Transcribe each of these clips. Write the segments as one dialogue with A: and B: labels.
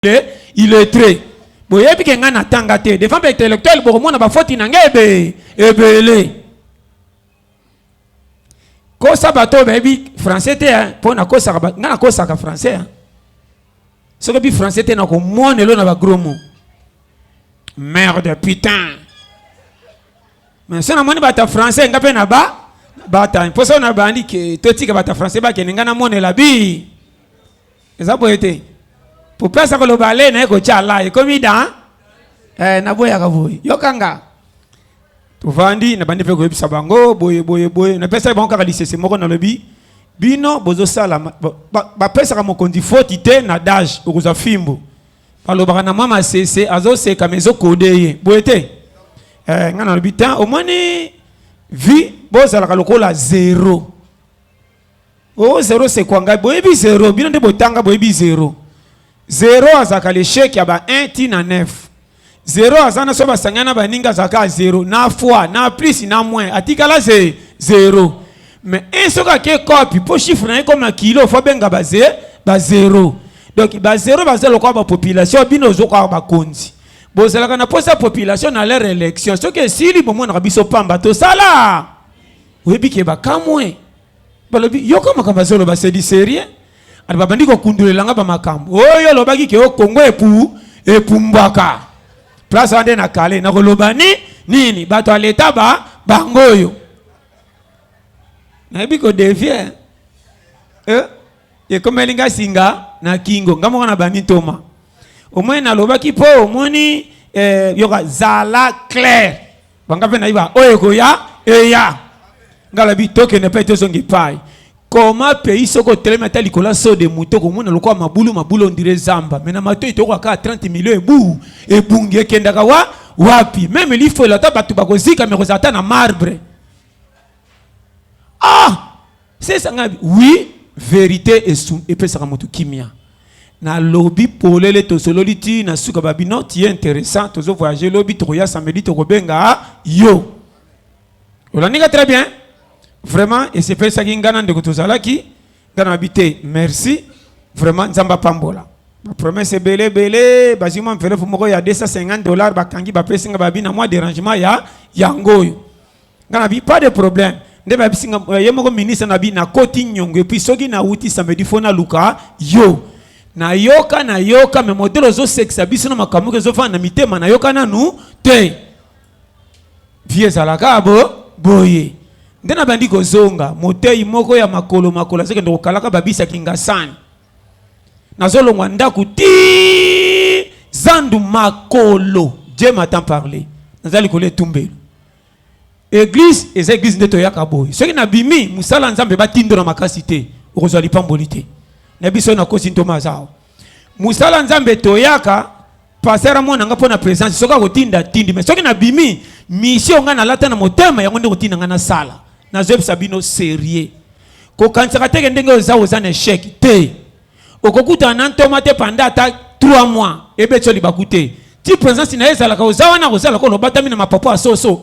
A: Illettré, boyebi ke ngai natanga te. Devant ba intellectuel, bokomona bafoti na ngai ebe ebele. Kosa bato oyo bayebi français te, mpo nakosaka, ngai nakosaka français, hein. Soki oyebi français te, nakomona elo na bagros mot, merde, putain. Mais so namoni bato ya français, nga mpe na ba bata mpo so nabandi ke totika bato ya français bakende, ngai namonela bi eza boye te. Po place akoloba ale naye kotya la ekomi dan naboyaka boye. Yokanga, tovandi, nabandi mpe koyebisa bango boye boye boye. Napesaki bango kaka lisese moko. Nalobi, bino bozosala, bapesaka mokonzi foti te na dage, okozwa fimbu. Balobaka na mwa masese, azoseka me ezokode ye boye te. Ngai nalobi te, omoni vie, bozalaka lokola zero. O zero sekwa ngai, boyebi zero, bino nde botanga, boyebi zero. Zero azalaka l'échec ya ba 1 ti na 9. Zero aza na so basangani na baninga, azalaka zero na fois na plus na moins, atikala ze zero. Mais un soki ake kopi mpo chiffre na ye koma kilo, fo abenga baze bazero. Donc bazero baza lokola bapopulation. Bino ozokoka bakonzi, bozalaka na posa population na leur élection. Soki esili, bomonaka biso pamba. Tosala, oyebi ke bakamwe, balobi, yoka makambo azoloba, c'est du sérieux. Ali babandi kokundulelanga bamakambo oyo olobaki ke o Kongo epu epumbwaka. Place wana nde na kale nakoloba ni nini, bato ya leta ba bango oyo nayebi kodévier, ekomeli nga singa na kingo, nga moko na bandi ntoma. Omoni, nalobaki mpo omoni, yoka, zala clair. Banga mpe nayeba oyo ekoya eya. Nga lobi, tokende mpe tozonga epai koma pays. Soki otelemi ata likolo ya saut de mouton, komona lokola mabulu mabulu, on dirait zamba. Me na matoi tokoka kaka 30 millions ebu ebungi, ekendaka wa wapi? Même lifelo, ata bato bakozika, me kozala ata na marbre. Ah, c'est ça. Ngai, oui, vérité epesaka moto kimia. Nalobi polele, tosololi ti na suka. Babi, non, tu es intéressant, tozo voyager lobi, tokoya samedi, tokobenga yo. Olandinga très bien, vraiment esepesaki nga na ndeko tozalaki. Nga na babi te, merci vraiment, Nzambe apambola. Bapromesse ebele ebele, bazwi mwa enveloppe moko ya 250 $, bakangi, bapesi nga. Babi na mwa dérangement ya yango oyo. Nga na bi, pas de problème. Nde babisi nga, ye moko ministre na bi, nakoti nyongo. Et puis soki nawuti samedi, fo naluka yo. Nayoka, nayoka, me modele ozosekisa biso na makambo moko ezofanda na mitema, nayoka nanu te. Vie ezalaka bo boye. Nde nabandi kozonga, motei moko ya makolo makolo azokende kokalaka, babisaki nga sani. Nazolongwa ndako ti zandu makolo. Dieu m'entend parler. Naza likolo etumbelo. Église eza église nde toyaka boye. Soki nabimi mosala, Nzambe batindo na makasi te, okozwa lipamboli te. Na biso nakosi ntoma aza awa. Mosala Nzambe toyaka, pasteur amona nga mpo na présence. Soki akotinda, tindi. Mais soki nabimi, mission ngai nalata na motema, yango nde kotinda ngai nasala. Nazoyebisa bino sérieux, kokanisaka teke ndenge oza, oza na échec te. Okokutana na ntoma te pendant ata 3 mois, ebeti yo libaku te. Ti présence na ye ezalaka, oza wana, kozala kono obatami na mapapu ya soso.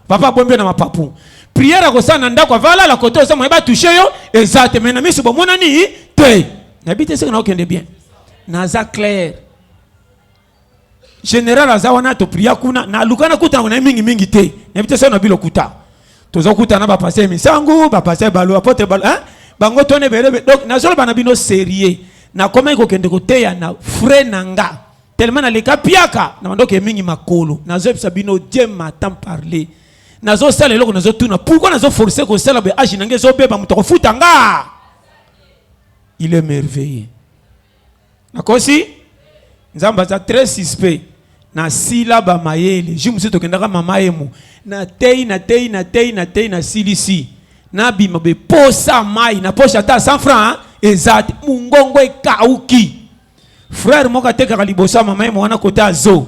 A: Papa abombi yo na mapapu. Prière akosala na ndako, avalala kote oza, moye batouche yo eza te. Me na miso bomonani te. Nayebi te soki naokende bien, naza clair. Général aza wana, toprier kuna, naluka nakutana na ye mingimingi te. Nayebi te soki na bilokuta tozokutana bapasteur misangu, bapasteur balu, apôtre balu, hein? Bango tone ebele. Donc nazoloba na bino sérieux, nakomaki kokende koteya na frais na nga, tellement naleka piaka na bandoki mingi makolo. Nazoyebisa bino, Dieu m'entend parler. Nazosala eloko, nazotuna pourquoi nazoforce kosala boye. Age na ngai ezobeba, moto akofuta nga. Il est merveilleux. Nakosi, Nzambe aza très suspect. Nasila bamayele. Jour mosusu tokendaka mama yemo, natei, natei, natei, natei, nasilisi, nabima beposa mai na poche, ata 100 franc eza te. Mongongo ekauki. Frère moko atekaka liboso ya mama yemo wana, kote azo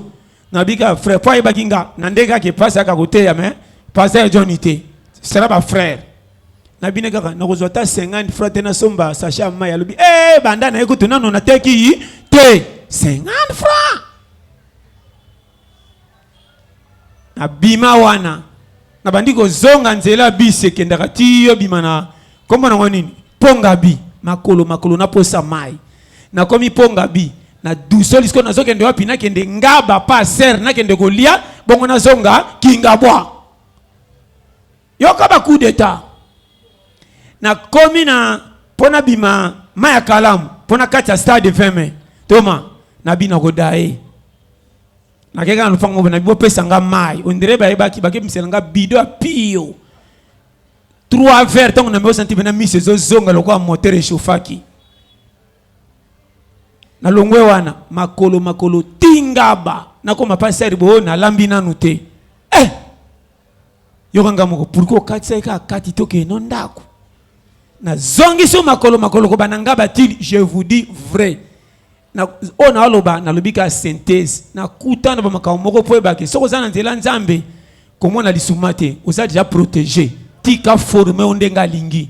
A: nabika frère po ayebaki nga na ndenge kaka epasi aka koteya. Me pasteur John te, sera bafrère na bino kaka, nakozwa ata 50 franc te, nasomba sachet ya mai. Alobi, eh, banda na ye kutu nano nateki te 50 franc. Nabima wana, nabandi kozonga nzela, bisi ekendaka ti yo bima na kombo nango nini, Pongabi. Makolo makolo, naposa mai. Nakomi Pongabi, Na dusoli sikoyo nazokende wapi? Nakende Ngaba pa ser, nakende kolia bongo nazonga Kingabwa. Yoka ba coup d'état. Nakomi na mpo nabima mai ya kalamu mpo na kati ya stade 20 mai toma nabina kodaye nakeka na lopango moko nabi bopesa nga mai ondire bayebaki bakemisela nga bido ya pio 3 verre ntango na meosanti mpena miso ezozonga lokola moteur echauffaki. Nalongwe wana makolo makolo tingaba nakoma pasteur boyo nalambi nanu te eh! Yoka nga moko pourquoi okatisaki kaka kati tokende no ndako nazongisi yo makolo makolo kobanda nga batili. Je vous dis vrai, oyo naoloba nalobi kaka synthèse. Nakuta na bamakambo moko mpo oyebake soki oza na nzela Nzambe komona lisuma te, oza déjà protégé. Tika forme yo ndenge alingi,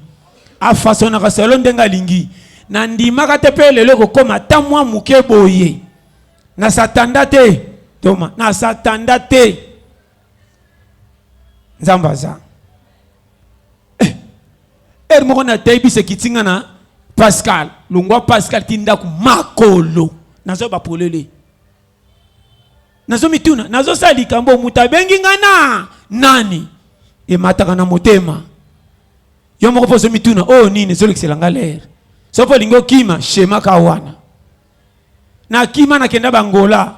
A: afasonaka solo ndenge alingi. Nandimaka te mpe lelo ekokóma ata mwa moke boye. Nasatanda te toma, nasatanda te. Nzambe aza ere moko natei biso ekiti nga na Pascal longwa Pascal ti ndako makolo nazo bapolele nazomituna nazosala likambo moto abengi nga na nani emataka na motema yo moko mpo ozomituna oyo nini ezolekisela nga lere so mpo olingi okima shema ka wana. Nakima nakenda bangola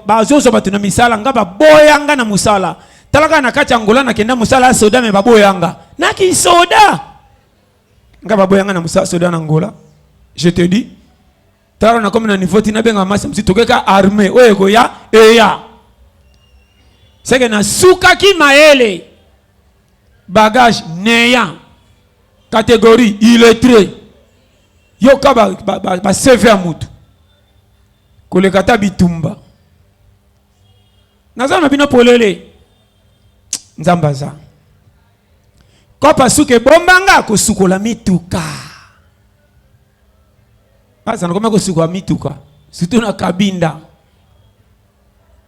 A: bazozwa bato na misala nga baboya nga na mosala. Tala kaka na kati ya Angola nakenda mosala ya soda me baboya nga nakisoda nga baboya nga na mosala soda na Angola. Je te dis, tala nakomi na niveau ti nabenga masi mosusu tokeka armée oyo ekoya eya seke nasukaki mayele bagage néant catégorie illettré. Yoka ba, ba, ba, ba CV ya mutu koleka ata bitumba. Naza na bino polele, Nzambe aza kopa suka ebombanga kosukola mituka. Baza nakoma kosukola mituka surtout na Kabinda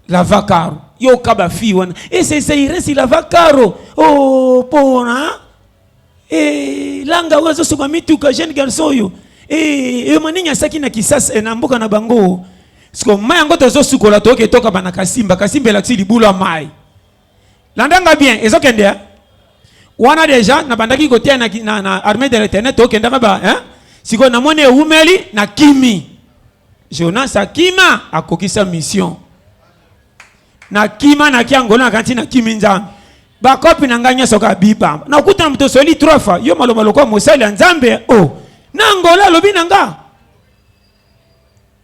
A: lavakaro. Yoka bafille wana eseseiresi lavakaro oh, pona e, langa oyo azosuka mituka jeune garçon oyo e, eyoma nini asaki na Kisasa na mboka na bango. Siko mai yango tozosukola toyoki etoka na Kasimba. Kasimba elakisi libulu ya mai. Landanga bien ezokende eh? Wana deja nabandaki kotia na armée de l'Éternel tokendaka ba hein? Sikoyo namoni ewumeli na kimi Jonas akima akokisa mission. Nakima naki Angola nakanisi nakimi Nzambe bakopi na ngai nyonso kaka bibamba. Nakutana moto osoli trois fois yo maloba lokola mosali ya Nzambe o oh. Na Angola alobi na nga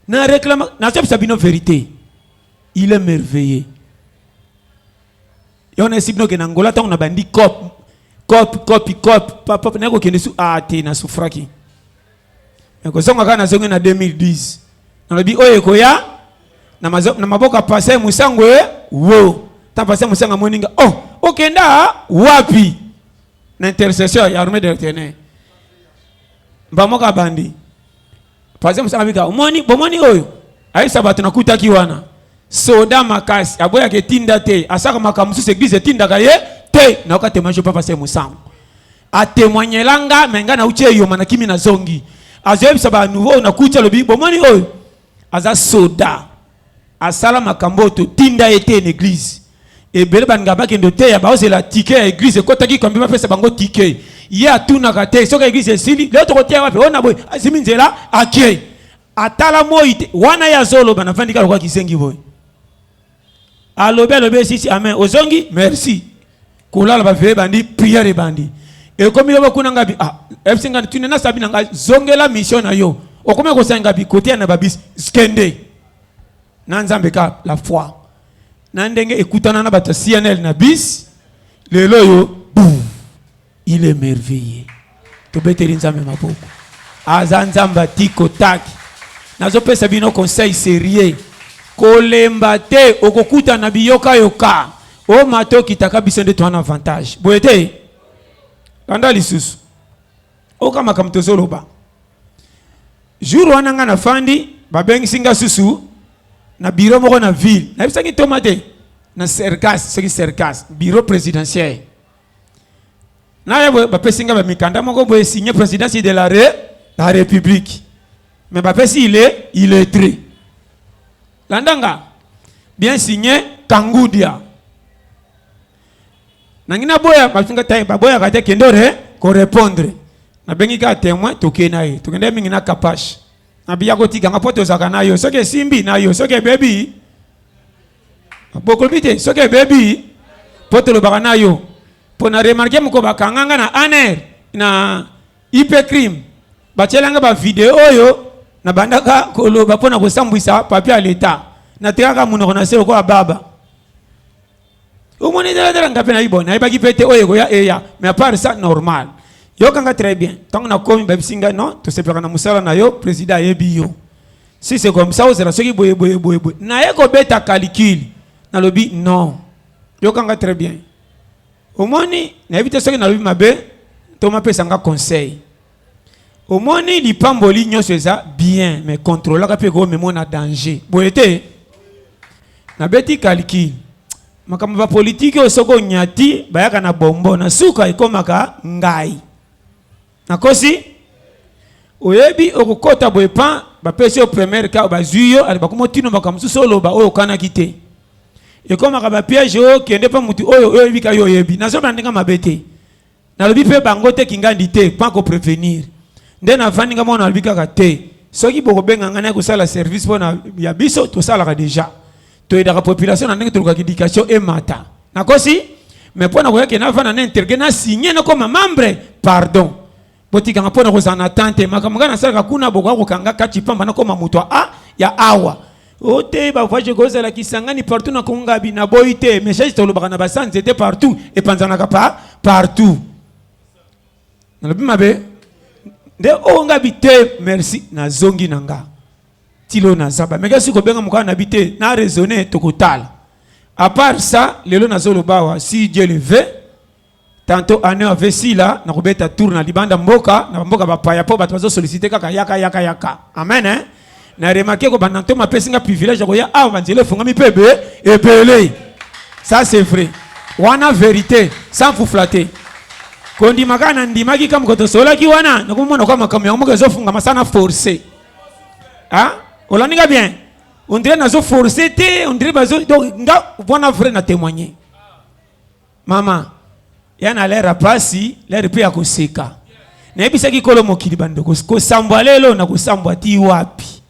A: na réclame nazobisa bino vérité, il est merveilleux. Yo na esi bino ke na Angola ntango na bandi cop cop cop cop papa naye kokende su a te nasufraki me kozonga kaka nazongi na 2010 nalobi oyo ekoya na, na maboko ya pasteur Musango e wo ta pasteur Musango amoni nga oh okenda wapi na intercession ya armée de l'Éternel mba moko abandi pasteur Musango abika omoni bomoni oyo ayebisa bato nakutaki wana soda makasi aboyaka etinda te asaka makambo mosusu église etindaka ye te. Nayoka témoignage pa pasteur Musango atémoignela nga me nga nauti eyoma nakimi nazongi azoyebisa banouveau oyo nakuti alobi bomoni oyo aza soda asala makambo oyo totinda ye te na église. Ebele baninga bakende oteya baozela ticket ya église ekotaki kambi bapesa bango ticket ye atunaka te soki église esili lelo tokoteya wapi oyo na boye azimi nzela ake atala moi te wana ye azoloba navandi kaka lokola kizengi boye. Alobi alobi esisi amen ozongi merci kolala baveye bandi prière ebandi ekomi loba kuna ngabi ah fc ngani tune nasabi na ngai zongela mission na yo okomi kosala ngabi koteya na babisi kende na Nzambe ka la foi na ndenge ekutana na bato ya CNL na bis lelo oyo il est merveilleux. Tobeteli Nzambe maboko, aza Nzambe atiko taki. Nazopesa bino conseil sérieux, kolemba te okokutana biyokayoka omata okitaka biso nde towana avantage boye te. Landa lisusu oka makambo tozoloba. Jour wana nga nafandi babengisi nga susu na bureau moko na ville nayebisaki ntoma te na Sergas soki Sergas bureau présidentiel naye boye bapesi nga bamikanda moko boye signé présidence de la république mais bapesi il est illettré. Landa nga. Bien signé Kangudia. Nangi naboya bafinga te baboyaka te kende ore ko répondre. Nabengi kaka témoin tokei na ye. Tokende mingi na Kapash. Nabiya kotika nga mpo tozalaka na yo. Soki esimbi na yo, soki ebebi bokolobi te, soki ebebi mpo tolobaka na yo. Mpo na remarke moko bakanga nga na ANR na IP crime batiela nga ba video oyo nabandaka koloba mpo na kosambwisa papier ya leta. Natekaka monoko na se lokola baba. Omoni talatala nga mpe nayebi bon nayebaki mpe te oyo ekoya eya mais à part ça normal. Yoka nga très bien. Ntango nakomi bayebisi nga non tosepelaka na mosala na yo président ayebi yo. Si c'est comme ça ozala soki boye boye boye boye. Naye kobeta calcul nalobi non. Yoka nga très bien. Omoni nayebi te soki nalobi mabe to mapesa nga conseil. Omoni lipamboli nyonso eza bien mais controlaka mpe komemo na danger. Boye te? Nabeti calcul. Makambo ba politiki oyo soki onyati bayaka na bombo na suka ekomaka ngai. Nakosi? Oyebi okokota boye pan bapesi yo première cas bazwi yo ale bakoma otino makambo mosusu oloba oyo okanaki te. Ekomaka ba piège oyo kende pa mutu oyo oyo oyebi ka yo oyebi. Nazoloba na ndenge mabe te. Nalobi pe bango te kingandi te pas ko prevenir. Nde navandi nga moko nalobi kaka te soki bokobenga ngai naye kosala service pona ya biso tosalaka dejà. Toyedaka population na ndenge tolukaka education emata. Nakosi? Mais pona koya ke navanda na integrer na signer nakoma membre pardon. Botika nga pona kozala na temps te. Makambo nga nasalaka kuna bokoya kokanga kati pamba nakoma moto a ya awa. O te ba voyage ekozala Kisangani partout na Congo ngabi naboyi te. Message tolobaka na ba sans nzete partout epanzanaka pa partout. Nalobi mabe nde oyo ngabi te merci nazongi na nga. Tilo naza bameka si kobenga mokala na bi te na raisonner tokotala. À part ça lelo nazoloba awa si Dieu le veut Tantot annee ave sila na kobeta tour na libanda mboka na bamboka bapaya po bato bazo solliciter kaka yaka yaka yaka amen hein? Na remarquer ko banda ntoma apesi nga privilège ya koya awa banzela efungami pe ebe ebele ça c'est vrai wana verite sans vous flatter kondima kaka na ndimaki kaka mokolo tosololaki wana nakomona kwa makambo yango moko ezofungama sana forcer ah olandi nga bien on dirait nazo forcer te on dirait bazo donc nga wana vrai na témoigner Mama, ya na lere ya pasi, lere pe ya koseka. Nayebisaki kolo mokili bandeko, kosambwa lelo na kosambwa ti wapi?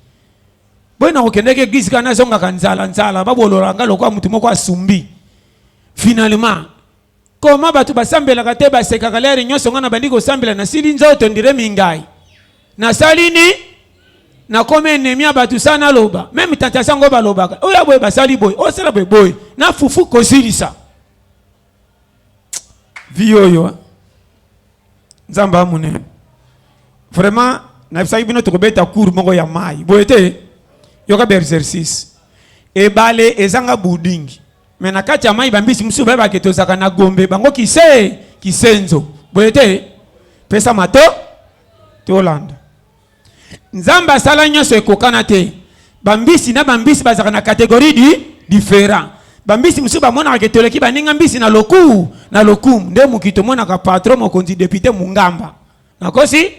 A: Boye nakokendeke eglise kaka nazongaka nzala nzala, babolola nga lokola moto moko asumbi. Finalement, koma bato basambelaka te, basekaka lere nyonso, nga nabandi kosambela, nasili nzoto ndire mingai. Nasali ni nakomi ennemi ya bato sa naloba meme tata sango balobaka oyo boye basali boye osala boye boye na fufu kosilisa vie oyo nzambe amonene vraiment nayebisaki bino tokobeta cour moko ya mai boye te yoka ba exercice ebale ezanga budingi me na kati ya mai bambisi mosusu bayebake tozalaka na gombe bango kise kisenzo boye te pesa mato tolanda Nzambe asala nyonso ekokana te. Bambisi na bambisi bazalaka na categorie di different. Bambisi mosusu bamonaka ke toleki baninga mbisi na loku na lokumu. Nde mokili tomonaka patron mokonzi depute mungamba. Nakosi?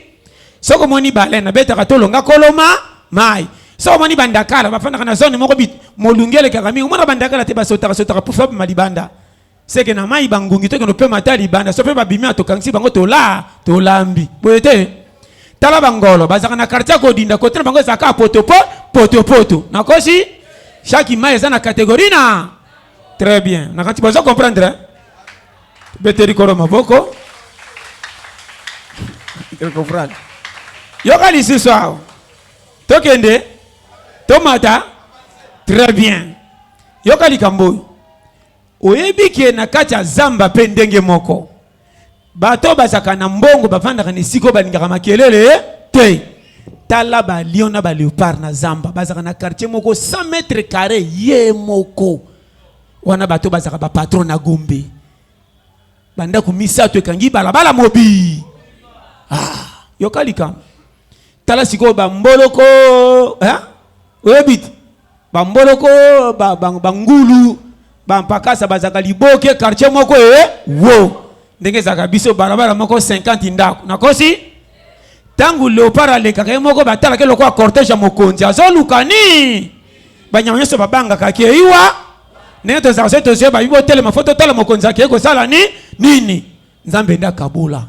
A: Soki omoni baleine abetaka tolonga koloma mai. Soki omoni bandakala bafandaka na zone moko molunge elekaka mingi. Omona bandakala te basotaka sotaka pufa bima libanda. Seke na mai bangungi tokende opema ata libanda so mpe babimi awa tokangisi bango tola tolambi boye te tala bangolo bazalaka na quartier ya kodinda kote na bango ezalaka kaka potopo potopoto nakosi chaque mai eza na catégorie na très bien na kati bozo comprendre hein? beteli kolo maboko comprendre yoka lisusu awa tokende tomata très bien yoka likambo oyo Oyebi ke na kati ya zamba pe ndenge moko, bato oyo bazalaka na mbongo bafandaka na esika oyo balingaka makelele te. Tala ba lion na ba leopard na zamba, bazalaka na quartier moko 100 mètres carres ye moko. Wana bato oyo bazalaka ba patron na Gombe. Bandako misato ekangi balabala mobi. Ah, yoka likambo. Tala sikoyo ba mboloko, hein? Oyebi te? Ba mboloko, ba, ba, ba ngulu, ba mpakasa bazalaka liboke quartier moko e wo. Ndenge ezalaka biso balabala moko 50 ndako. Nakosi? Tango leopard alekaka ye moko batalaka lokola cortège ya mokonzi azoluka nini? Banyama nyonso babangaka akei wa ndenge tozalaka soki tozwi babi botelema fo totala mokonzi akei kosala ni nini. Nzambe nde akabola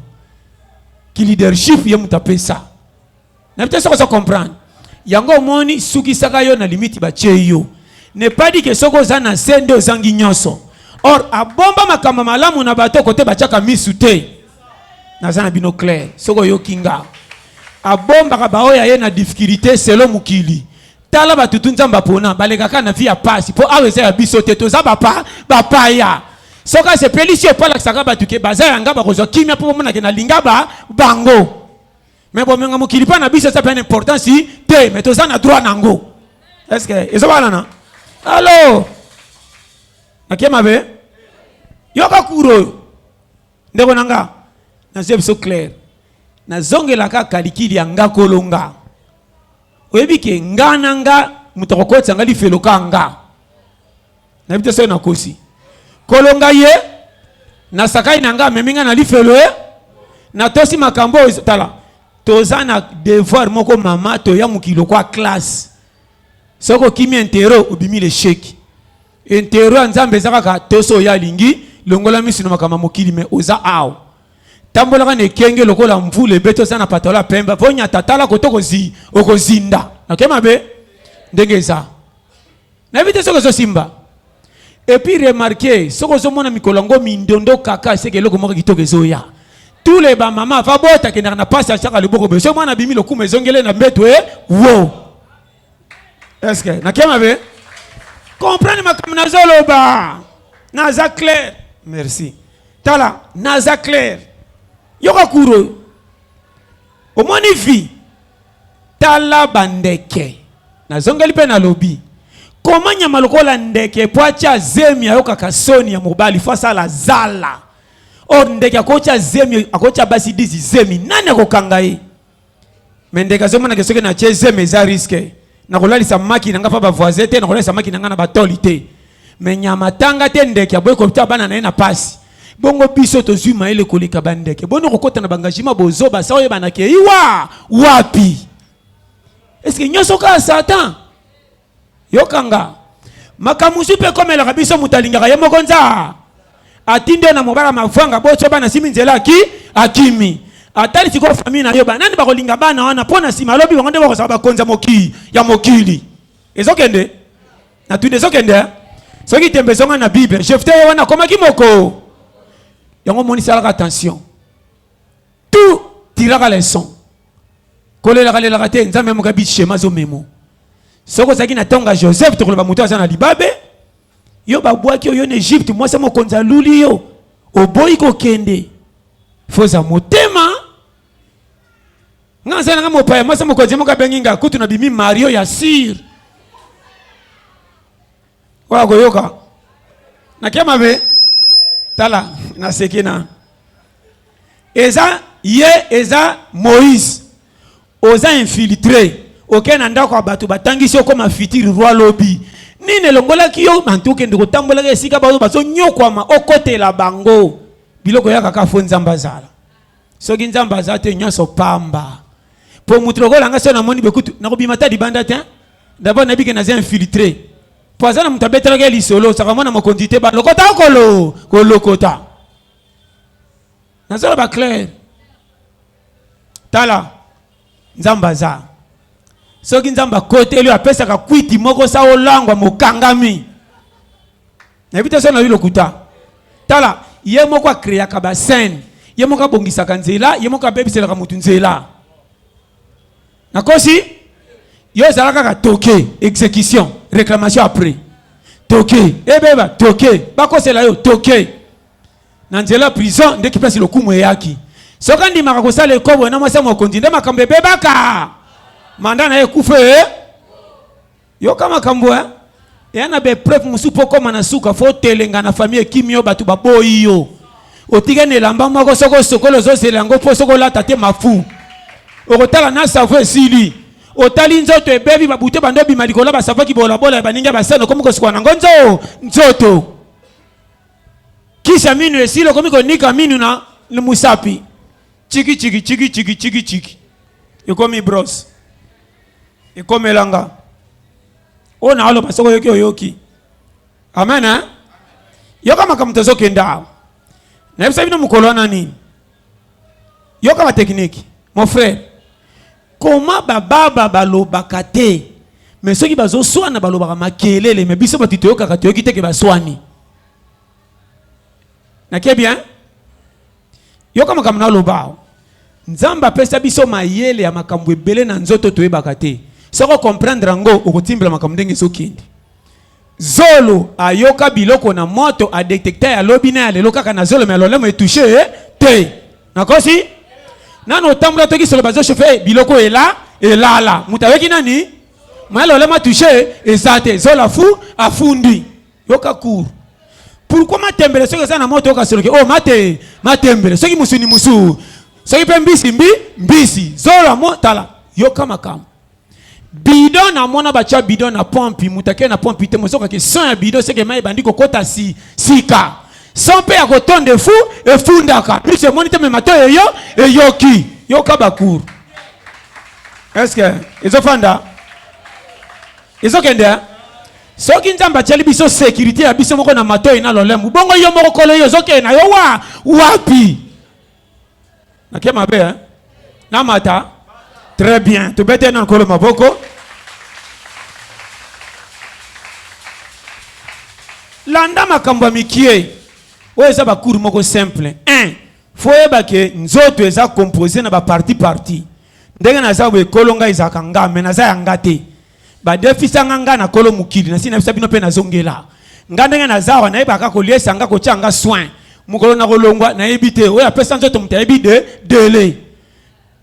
A: ki leadership, ye moto apesa. Nayebi te soki ozo comprendre yango. Omoni, sukisaka yo na limite batie yo. Ne pas dit que soki oza na se nde ozangi nyonso. Or abomba makambo malamu na bato kote batiaka misu te. Naza na bino clair? Soki oyoki nga, abombaka baoyo aye na difficulté selo mokili. Tala batutu Nzambe apona, balekaka na vie ya pasi, mpo awa eza ya biso te, toza bapa bapaya. Soki asepelisi yo, palakisaka bato ke baza yanga, bakozwa kimia mpo bamonake nalinga ba bango. Mais bomenga mokili mpa na biso eza mpe na importance te, mais toza na droit nango. Est ce que ezobalana? Allo, nakie mabe? Yoka kuro oyo, ndeko na nga, nazwi biso clair. Nazongelaka kalikili ya nga kolonga. Oyebi ke nga na nga moto akokotisa nga lifelo ka nga. Nayebi te soki nakosi. Kolonga ye na sakai na nga amemi nga na lifelo e natosi makambo oyo. Tala, toza na devoir moko, mama. Toya mokili lokwa classe. Soki okimi intero, obimi l'échec. Intero ya Nzambe eza kaka toso oyo alingi. Longola miso na makambo ya mokili. Me oza awa, tambolaka na ekenge lokola mvula ebeti, oza na patalo ya pembe, vonyata. Tala kote okozi okozinda. Nake mabe ndenge eza, nayebi te soki ezosimba. Et puis remarque, soki ozomona mikolo yango mindondo kaka, seke eloko moko kitoko ezoya. Tous les bamama ava bota, akendaka na pasi, atiaka loboko boye. Soki mwana abimi, lokumu ezongele na mbeto e wo. Est ce que nakie mabe? Comprendre makambo nazoloba, naza clair? Merci. Tala, naza clair. Yoka kuro oyo, omoni vie. Tala bandeke. Nazongeli mpe nalobi, koma nyama lokola ndeke po atya zemi, ayokaka soni ya mobali, fo asala zala. Or ndeke akotya zemi, akotya basi 10 zemi, nani akokanga ye? Me ndeke azomonaka soki natie zemi eza risque, nakolalisa maki na nga mpa bavoisin te, nakolalisa maki na nga na batoli te. Me nyama tanga te, ndeke aboyi kotia bana na ye na pasi. Bongo biso tozwi mayele koleka bandeke, boni kokota na bangagima bozoba sa oyeba na kei wa wapi? Eske nyonso kaka Satan? Yokanga makambo mosusu mpe ekomelaka biso. Moto alingaka ye moko, nza atindi yo na mobala mavwanga, botyo bana simi nzela, aki akimi, atali sikoyo famille na yo, banani bakolinga bana wana? Mpo na nsima alobi bango nde bakozala bakonzi ya mokili ya mokili. Ezokende na tuni, ezokende. Soki tembe, ezonga na Bible. Jefte ye wana akomaki moko yango. Omonisalaka attention, tout tiraka leçon. Kolelaka lelaka te, Nzambe moko abi schéma azomemo. Soki ozalaki na ntongo ya Joseph, tokoloba moto aza na libabe. Yo babwaki yo na Egypte, mwasi ya mokonzi aluli yo, oboyi kokende. Foza motema nga naza nanga mopaya. Mwasi ya mokonzi moko abengi nga kutu, nabimi mario ya sire oyo akoyoka. Nakia mabe? Tala, naseki na eza ye, eza Moïse. Oza infiltré, okei na ndako ya bato, batangisi, okoma futur roi. Lobi nini elongolaki yo bantu? Okende kotambolaka esika bazo bazonyokwama, okotela bango biloko. Ya kaka fo Nzambe azala. Soki Nzambe aza te, nyonso pamba. Mpo moto lokola nga, so namoni bekutu, nakobima ta libanda te. D'abord nayebi ke naza infiltré, mpo aza na moto abetelaki ye lisolo. Osaka mwana mokonzi te, balokota kolo kolokota. Nazoloba clair. Tala, Nzambe aza. Soki Nzambe akoteli, apesaka kwiti moko sa olangwa mokangami. Nayebi te so nayebi lokuta. Tala, ye moko akreaka bascène, ye moko abongisaka nzela, ye moko abebiselaka motu nzela. Nakosi? Yo ezala kaka toke exécution, réclamation après. Toke ebeba, toke bakosela yo, toke na nzela prison ndeki place lokumu eyaki. Soki andimaka kosala ekobo na mwasi ya mokonzi, nde makambo ebebaka, manda na ye ekufa e. Yoka makambo e eya na baépreuve mosusu. Mpo okóma na suka, fo otelenga na famille, ekimi yo, bato baboyi yo, otika na elamba moko. Soki osokoli, ozozela yango, mpo soki olata te, mafu okotala na savo esili. Otali nzoto ebebi, babute bando obima likolo ya basavo, kibolabola ya baningi ya basene, okomi kosukola nango nzoto. Kisa minu esili, okomi konika minu na musapi, chiki chiki chiki chiki chiki chiki, ekomi brosse. Ekomelanga. Oyo naoloba soki oyoki oyoki. Amen hein? Yoka makambo tozokenda awa. Nayebisa bino mokolo wana nini? Yoka ba technique. Mon frère, comment bababa balobaka te mais soki bazoswana balobaka makelele mais biso bato toyokaka toyoki te ke baswani. Nake bien? Yoka makambo naloba awa. Nzambe apesa biso mayele ya makambo ebele na nzoto toyebaka te. Soki ocomprendre yango okotimbela makambo ndenge ezokende. Zolo ayoka biloko na moto a detecta ya lobi na ya lelo kaka na zolo mais lolemo e touche te. Nakosi? Nanu otambola toki solo bazo chauffe biloko ela elala. Moto ayoki nani? Mais lolemo a touche eza te. Zolo afu afundi. Yoka cours. Pourquoi matembele soki eza na moto oyoka solo ke oh mate matembele soki musuni musu soki pe mbisi mbi mbisi zolo mo tala yoka makambo. Bidon na mona batia bidon na pompe moto ake na pompe te mozoka ke son ya bidon seke mai ebandi kokota si, sika son mpe ya kotonda efu efundaka miso emoni te me matoi eyo eyoki yoka bacour eske ezofanda ezokende soki nzambe atieli biso sekirite ya biso moko na matoi na lolemo bongo yo moko kolo yo ozokende na yo wa wapi Nake mabe hein? Namata. Très bien. Tobete na nkolo maboko. Landa makambo ya mikie. Oyo eza ba cours moko simple. 1. Faut oyeba ke nzoto eza composé na ba partie partie. Ndenge naza boye kolo ngai ezalaka nga mais naza ya nga te. Ba defisa nga nga na kolo mokili nasi nayebisa bino pe nazongela nga ndenge naza awa nayebaka koliesa nga kotia nga soin mokolo nakolongwa nayebi te oyo apesa nzoto moto ayebi de dele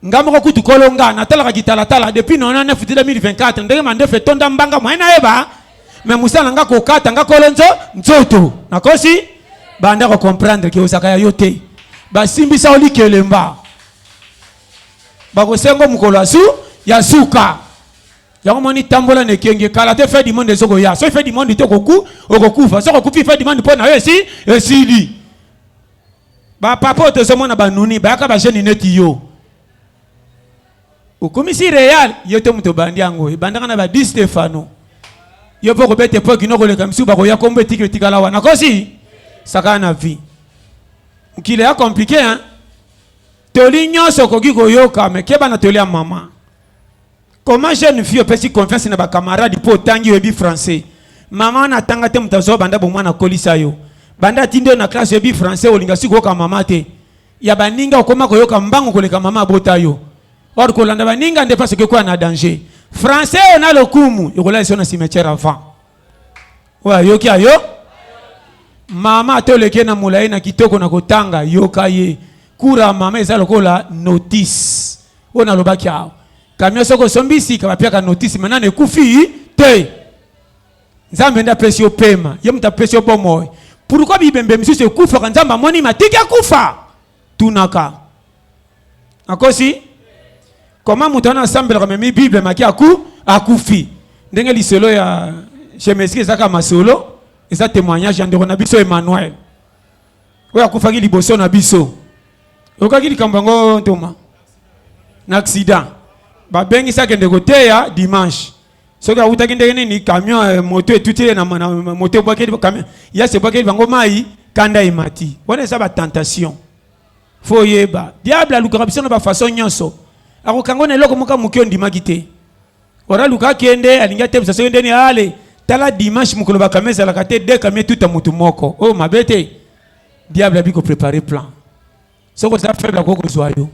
A: nga moko kutu kolo nga natalaka kitalatala depuis 99 ti 2024 ndenge mandefu etonda mbanga moyen nayeba me mosala nga kokata nga kolo nzo nzoto nakosi banda ko comprendre ke ozalaka ya yo te basimbisa yo likelemba bakosengo mokolo ya su ya suka yango moni tambola na ekenge kala te fin du monde ezokoya soki fin du monde te okoku okokufa soki okufi fin du monde mpo na yo esi esili bapapa oyo tozomona banuni bayaka bajeune neti yo okomisi real yo te moto obandi yango ebandaka na ba di stefano yo mpo okobeta epoki no koleka misusu bakoya kombo etiki etikala wana kosi sakana na vie mokili ya compliqué hein? Toli nyonso okoki koyoka mais keba na toli ya mama. Comment jeune fille opesi confiance na ba camarade po otangi oyebi français. Mama wana atanga te moto azwa banda bomwana akolisa yo. Banda atindi yo na classe oyebi français olinga si koyoka mama te. Ya baninga okoma koyoka mbangu koleka mama abota yo. Or kolanda baninga nde place okoki na danger. Français oyo na lokumu ekolalisa yo na cimetière avant. Oyo ayoki ayo mama ata oleki na molai na kitoko na kotanga yoka ye kura mama eza lokola notice oyo nalobaki awa camion soki osombi sika bapiaka notice me nano ekufi te nzambe nde apesi yo pema ye moto apesi yo bomoi pourkui bibembe misusu ekufaka nzambe amoni matiki akufa tunaka Akosi? Comment moto wana asambelaka memi Bible maki aku akufi. Ndenge lisolo ya Chemeski ezaka masolo, eza témoignage ya ndeko na biso Emmanuel. Oyo akufaki liboso na biso. Okaki likambo yango ntoma? Na accident. Babengisi akende koteya dimanche. Soki awutaki ndenge nini camion eh, moto etuti ye na, na moto ebwakeli camion yasi ebwakeli bango mai kanda emati. Wana eza ba tentation. Faut oyeba diable alukaka biso na ba façon nyonso akokanga na eloko moko moke ondimaki te ora aluka akende alingi atebisa soki ndeni ale tala dimanche mokolo bakame ezalaka te de kame tuta motu moko oyo mabe te diable abi koprepare plan soki oza faible akoki kozwa yo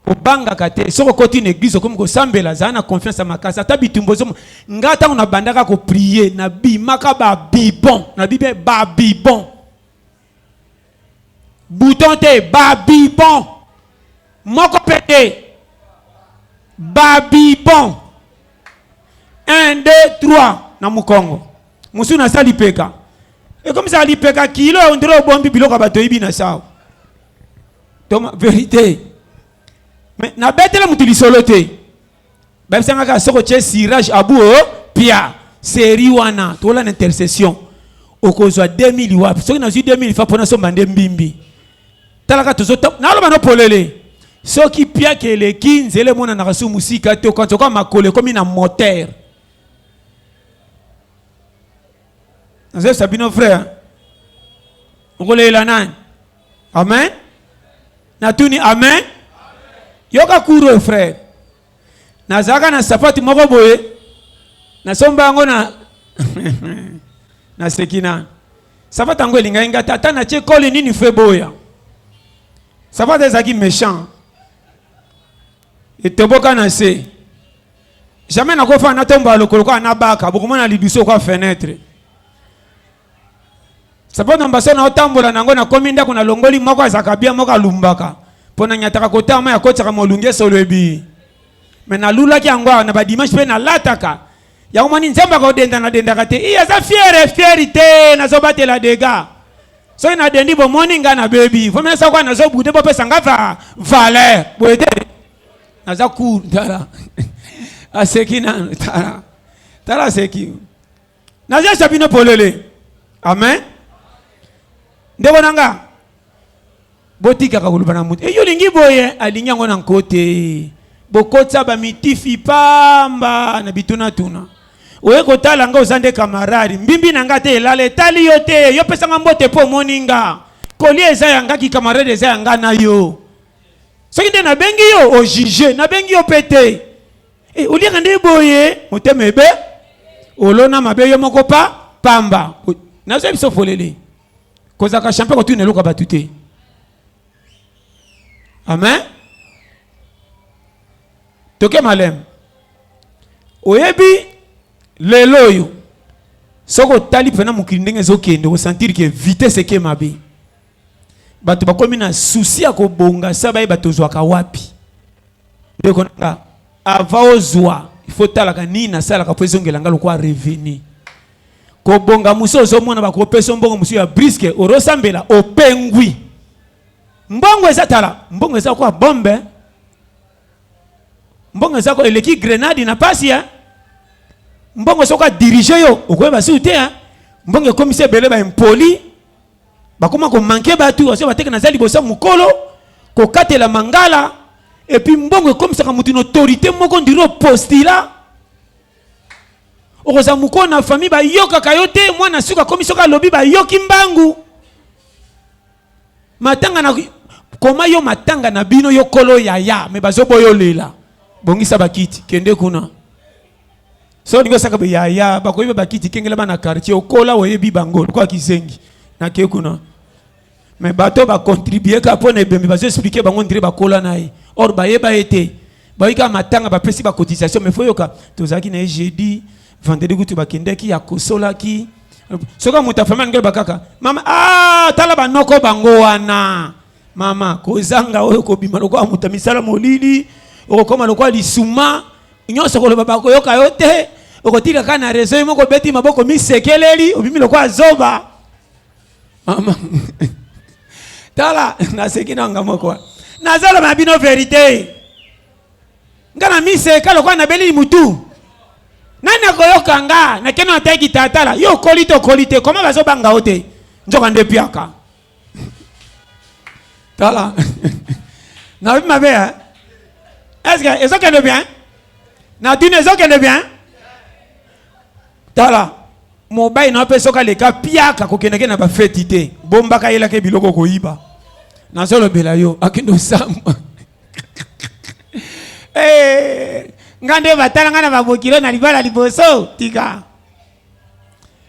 A: kobangaka te soki okoti na eglise okomi kosambela zala na confiance ya makasi ata bitumba ozomo nga ntango nabandaka koprie nabimaka babibon nabi bien babibon Bouton te, ba bibon. Moko pe te. Ba bibon. 1 2 3 na mukongo. Musu na sali peka. Ekomisa lipeka kilo on dirait obombi biloko bato oyibi na sao. Toma vérité. Mais na betela mutu lisolo te. Bayebisanga kaka soki otie cirage abu o pia serie wana tola na intercession okozwa 2000 wapi soki nazwi 2000 fa mpona somba nde mbimbi talaka tozo naloba no polele soki piaka eleki nzela emonanaka su mosika te okanisa okoa makolo ekomi na moteur. Nazoyebisa bino frère, okolela nani? Amen. Natuni amen. Yoka cours oyo frère. Nazalaka na sapatu moko boye, nasomba yango na naseki nani. Sapatu yango elingaki nga te, ata natie kole nini fe boya. Sapatu ezalaki méchant, etoboka na se. Jamais nakofanda natombola lokolo kaka nabaka, bokomona lidusu kwa fenêtre. Sapato na mbaso na otambola nango, nakomi ndako nalongoli moko azalaka bien, moko alumbaka mpo nanyataka kotanga mai akotisaka molunge solo ebi. Me nalulaki yango awa na badimanche mpe nalataka yango. Moni Nzambe akodenda, nadendaka te. I aza fiere fiere te, nazobatela dega. Soki nadendi bomoni nga nabebi vomi nasala kwa nazobude, bopesa nga va valeur boye te. Naza cour tala aseki nanu, tala tala aseki. Nazesa bino polele. Amen. Ndeko na nga, botikaka koloba na moto eyo olingi boye, alingi yango na nko te. Bokotisa bamitifi pamba na bitunatuna. Oye kotala nga, oza nde kamarade mbimbi na nga te, elala etali yo te. Yo pesanga mbote mpo omoni nga kolia eza ya nga, kikamarade eza ya nga na yo. Soki nde nabengi yo ojuge, nabengi yo mpe te. E, oliaka nde boye motema ebe olona mabe yo moko pa pamba. Nazoya biso folele kozalaka champion kotuna eloko ya bato te. Amen. Toke maleme. Oyebi lelo oyo soki otali mpena mokili ndenge ezokende, osentir ke vitesse eke mabe. Bato bakomi na susi ya kobonga sa bayeba tozwaka wapi. Ndeko na nga, avant ozwa il faut talaka nini nasalaka mpo ezongela nga lokola revenu. Kobonga mosusu ozomona bakopesa mbongo mosusu ya briske, orosambela opengwi. Mbongo eza, tala, mbongo eza kwa bombe, mbongo eza kwa eleki grenade na pasi ya mbongo. Soki adirige yo okoyeba susu te. Mbongo ekomisi ebele ba impoli, bakoma komanke bato, bazo bateka naza liboso ya mokolo kokatela mangala. Et puis mbongo ekomisaka moto na autorité moko ndiri opostila. Okozala mokolo na famille, bayokaka yo te. Mwana suka akomi, soki alobi bayoki mbangu. Matanga na koma yo, matanga na bino, yo kolo yaya me bazoboya olela. Bongisa bakiti, kende kuna. So olingi osaka boye yaya, bakoyeba bakiti, kengela bana quartier. Okola oyebi bango lokola kizengi. Nake kuna me bato bacontribue kaka mpo na ebembe, bazo expliquer bango ndire bakola na ye, or bayeba ye te. Bayoki kaka matanga, bapesi bacotisation. Mais faut yoka, tozalaki na ye jeudi, vendredi kutu bakendaki, akosolaki. Soki moto afami alingi aloba kaka mama, ah, tala banoko bango wana. Mama kozanga oyo kobima lokola moto ya misala molili, okokoma lokola lisuma nyonso, koloba bakoyoka yo te. Okotika kaka na réseau ye moko, obeti maboko, misekeleli, obimi lokola zoba. Mama tala, naseki nanga moko, nazoloba na bino vérité. Nga na miseka lokola nabeleli mutu, nani akoyoka nga? Nakende nataki tatala yo okoli te, okoli te, koma bazobanga yo te, nzoka nde piaka. Tala, nalobi mabe? Est ce que ezokende bien? Natuni, ezokende bien? Tala, mobali na yo mpe soki aleka piaka, kokendeke na bafeti te, bombaka, yelaka biloko koyiba. Nazolobela yo, akende osamba. Eh, nga nde batala nga na babokilo na libala liboso. Tika.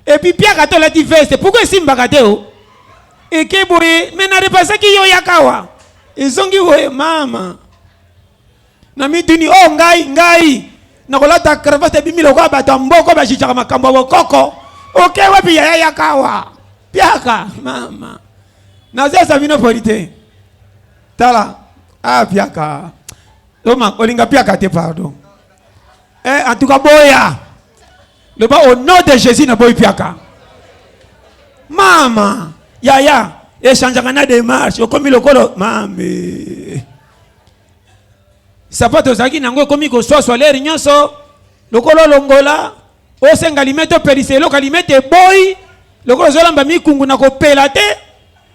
A: Et puis piaka to olati veste, pourquoi esimbaka te? O eke boye me na repasaki yo, yaka awa, ezongi boye. Mama na mituni o oh, ngai ngai nakolata cravate ebimi lokola bato ya mboko bajijaka makambo ya bokoko. Oke wapi yaya? Yaka awa, piaka. Mama nazesa bino poli te. Tala, ah, piaka oma olinga piaka te, pardon. Eh, en tout cas boya, loba au nom de Jésus, naboyi piaka. Mama yaya echangeaka na démarche, okomi lokolo mame. Sapato ozalaki nango ekomi koswaswa lere nyonso, lokola olongola osenga limete, opelisa eloko, limete eboyi, lokola ozolamba mikungu na kopela te.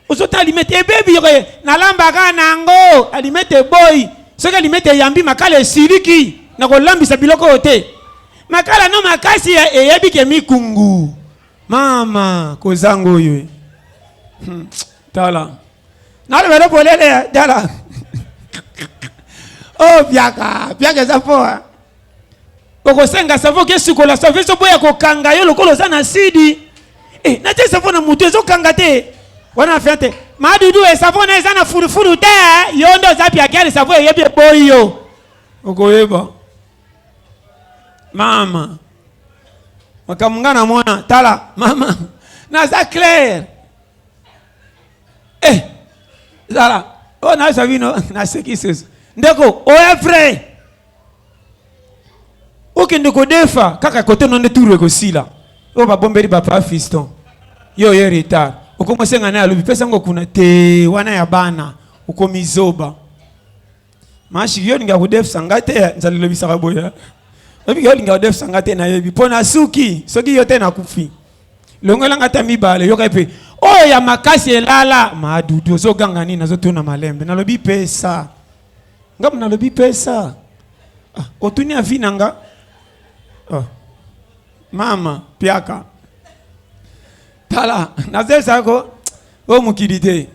A: Ozotala limete ebebi, yoka nalambaka nango, alimete eboyi. Soki alimete eyambi makala, esiliki na kolambisa biloko oyo te, makala no makasi eyebi ke mikungu. Mama kozanga oyo eh. Tala nalobele polele eh, tala oh piaka piaka eza fo eh. Okosenga savon ke sukola savon ezoboya kokanga yo lokola oza na sidi eh, natie savon na motu ezokanga te wana fin te madudu e savon na eza na furufuru te yo nde oza piakele savon eyebi eboyi yo okoyeba mama makambo nga namona tala mama naza claire eh zala oyo nayebisa bino naseki susu ndeko oya vrai okende kodefa kaka kote no nde turu ekosila oyo babombeli bapa fiston yo oye retard okomi osenga naye alobi pesa yango kuna te wana ya bana okomi zoba Mashi yo olinga kodefisa nga te nzala elobisaka boye oyebi yo olinga kodefisa nga te nayebi mpo nasuki soki yo te nakufi longola nga ata mibale yoka mpe oyo ya makasi elala madudu ozoganga nini nazotuna malembe nalobi pesa nga nalobi pesa ah, otuni avi na nga ah. Mama piaka tala nazesako oyo mokili te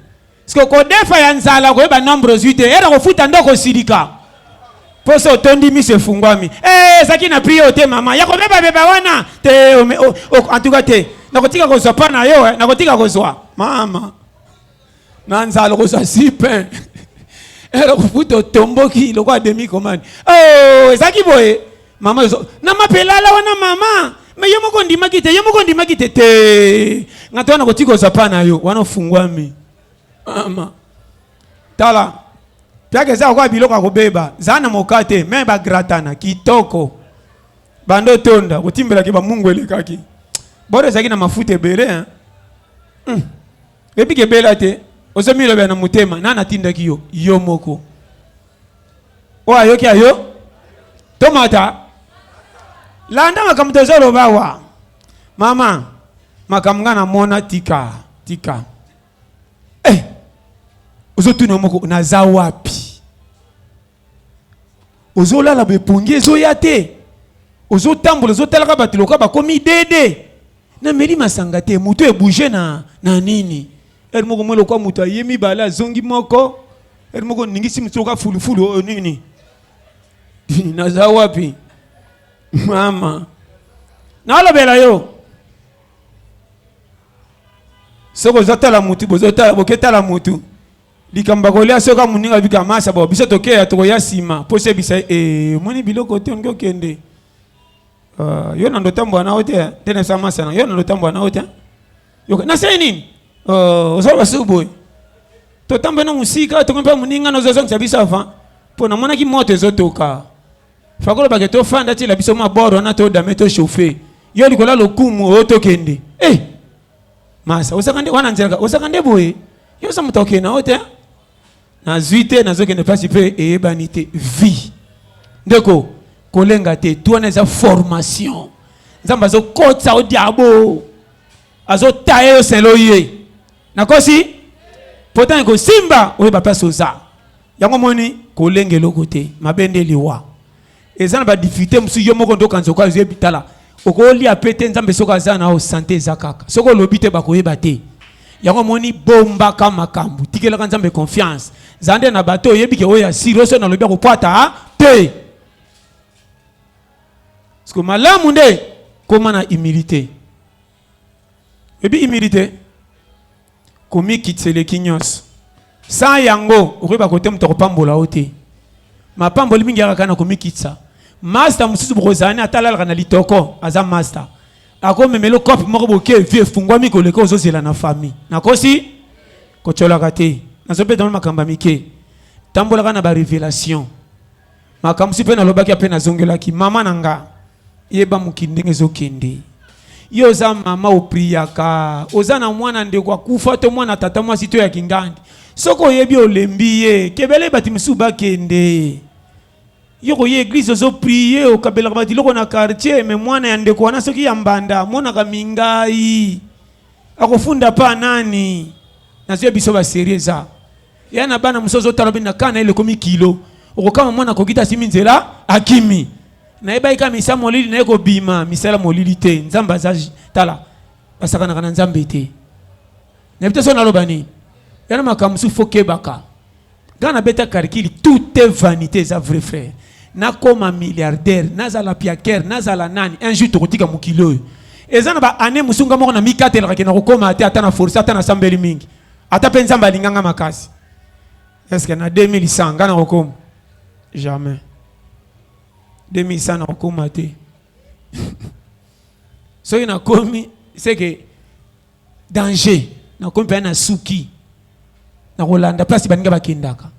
A: Siko kodefa ya nzala okoyeba nombre ozwi te era kofuta nde okosilika mposo otondi miso efungwami eh, ezalaki na prix oyo te mama ya kobebabeba wana te en tout cas te nakotika kozwa pa na yo eh, nakotika kozwa mama na nzala okozwa si pain era kofuta otomboki lokola demi commande oh, ezalaki boye mama na mapelala wana mama me yo moko ondimaki te yo moko ondimaki te te nga te wana kotika ozwa pa na yo wana ofungwami mama tala piaka eza lokola biloko ya kobeba zala na moka te me bagratana kitoko banda otonda kotimbelaki bamungu elekaki boro ezalaki na mafuta ebele hein? Ebiki ebela te ozomilobela na motema nani atindaki yo yo moko Oyo ayoki ayo tomata landa makambo tozoloba awa mama makambo nga namona tika tika eh, ozotuna moko naza wapi ozolala boye pongi ezoya te ozotambola ozotalaka bato lokola bakomi dede nameli masanga te moto ebouge na, na nini ere moko moi lokola moto aye mibale azongi moko ere moko ningisi moto lokola fulufulu oyo nini naza wapi mama nalobela yo soki ozotala mutu bozotala boketala mutu likambo bakolia soki moninga bika masa bo biso tokeya tokoya nsima mpo sebisa ye eh, omoni biloko te olingi okende uh, yo na ndotambola na yo te te na sa masa na yo na ndotambola na yo te yoka nasali nini uh, ozoloba suku boye totambola na mosika tokomi mpe moninga nozozongisa biso avant mpo namonaki moto ezotoka fakolobake tofanda tiela biso mwa bord wana todame tochauffe yo likolo ya lokumu oyo tokende eh! masa ozaka nde wana nzelaka ozaka nde boye yo oza moto akokende na yo te nazwi te nazokende mpasi mpe eyebani te vie ndeko kolenga te tu wana eza formation nzambe azokotisa yo diabo azotaye yo selo ye nakosi pourtant ekosimba oyeba place oza yango moni kolenga eloko te mabe nde liwa eza na badifficulté mosusu yo moko nde okanisa okoka oyebi tala okolia pe te nzambe soki aza na yo sante eza kaka soki olobi te bakoyeba te yango omoni bombaka makambo tikelaka nzambe confiance za nde na bato oyebi ke oyo asiri oso nalobi akopwata te parceke malamu nde koma na humilité oyebi humilité Komikitisa eleki nyonso. Sans yango, okoyeba kote moto akopambola yo te. Mapamboli mingi yaka kaka na komikitisa. Master mosusu bokozala ne ata alalaka na litoko, aza master. Akomemela kope moko boke vie efungwami koleka ozozela na famille. Nakosi? Kotyolaka te. Nazobeta makambo ya mike. Tambolaka na ba revelation. Makambo mosusu mpe nalobaki mpe nazongelaki mama na nga. Yeba mokili ndenge ezokende. Yo oza mama opriaka, oza na mwana ndeko akufa to mwana tata mwasi to ya kingandi. Soki oyebi olembi ye, kebele bato misusu bakende. Yo koye eglise ozo prier, okabelaka bato biloko na quartier, mais mwana ya ndeko wana soki ya mbanda amonaka mingai. Akofunda pa nani? Nazoya biso ba serie eza. Ya na bana mosusu ozotala bino na kana elekomi kilo. Okokama mwana akoki te asimi nzela akimi. Nayebaki kaka misala molili naye kobima misala molili te. Nzambe aza tala. Basakanaka na Nzambe te. Nayebi te soki naloba nini. Ya na makambo mosusu fo kebaka. Nga nabeta calcul, tout est vanité, eza vrai frère. Nakoma milliardaire, nazala piaker, nazala nani, un jour tokotika mokili oyo. Eza na ba année mosusu nga moko na mikatelaka ke nakokoma te ata na force ata nasambeli mingi. Ata pe Nzambe alinga nga makasi. Est-ce que na 2100 nga nakokoma? Jamais. 2100 nakokoma te. Soki nakomi, c'est que danger nakomi mpenza na suki nakolanda place baninga bakendaka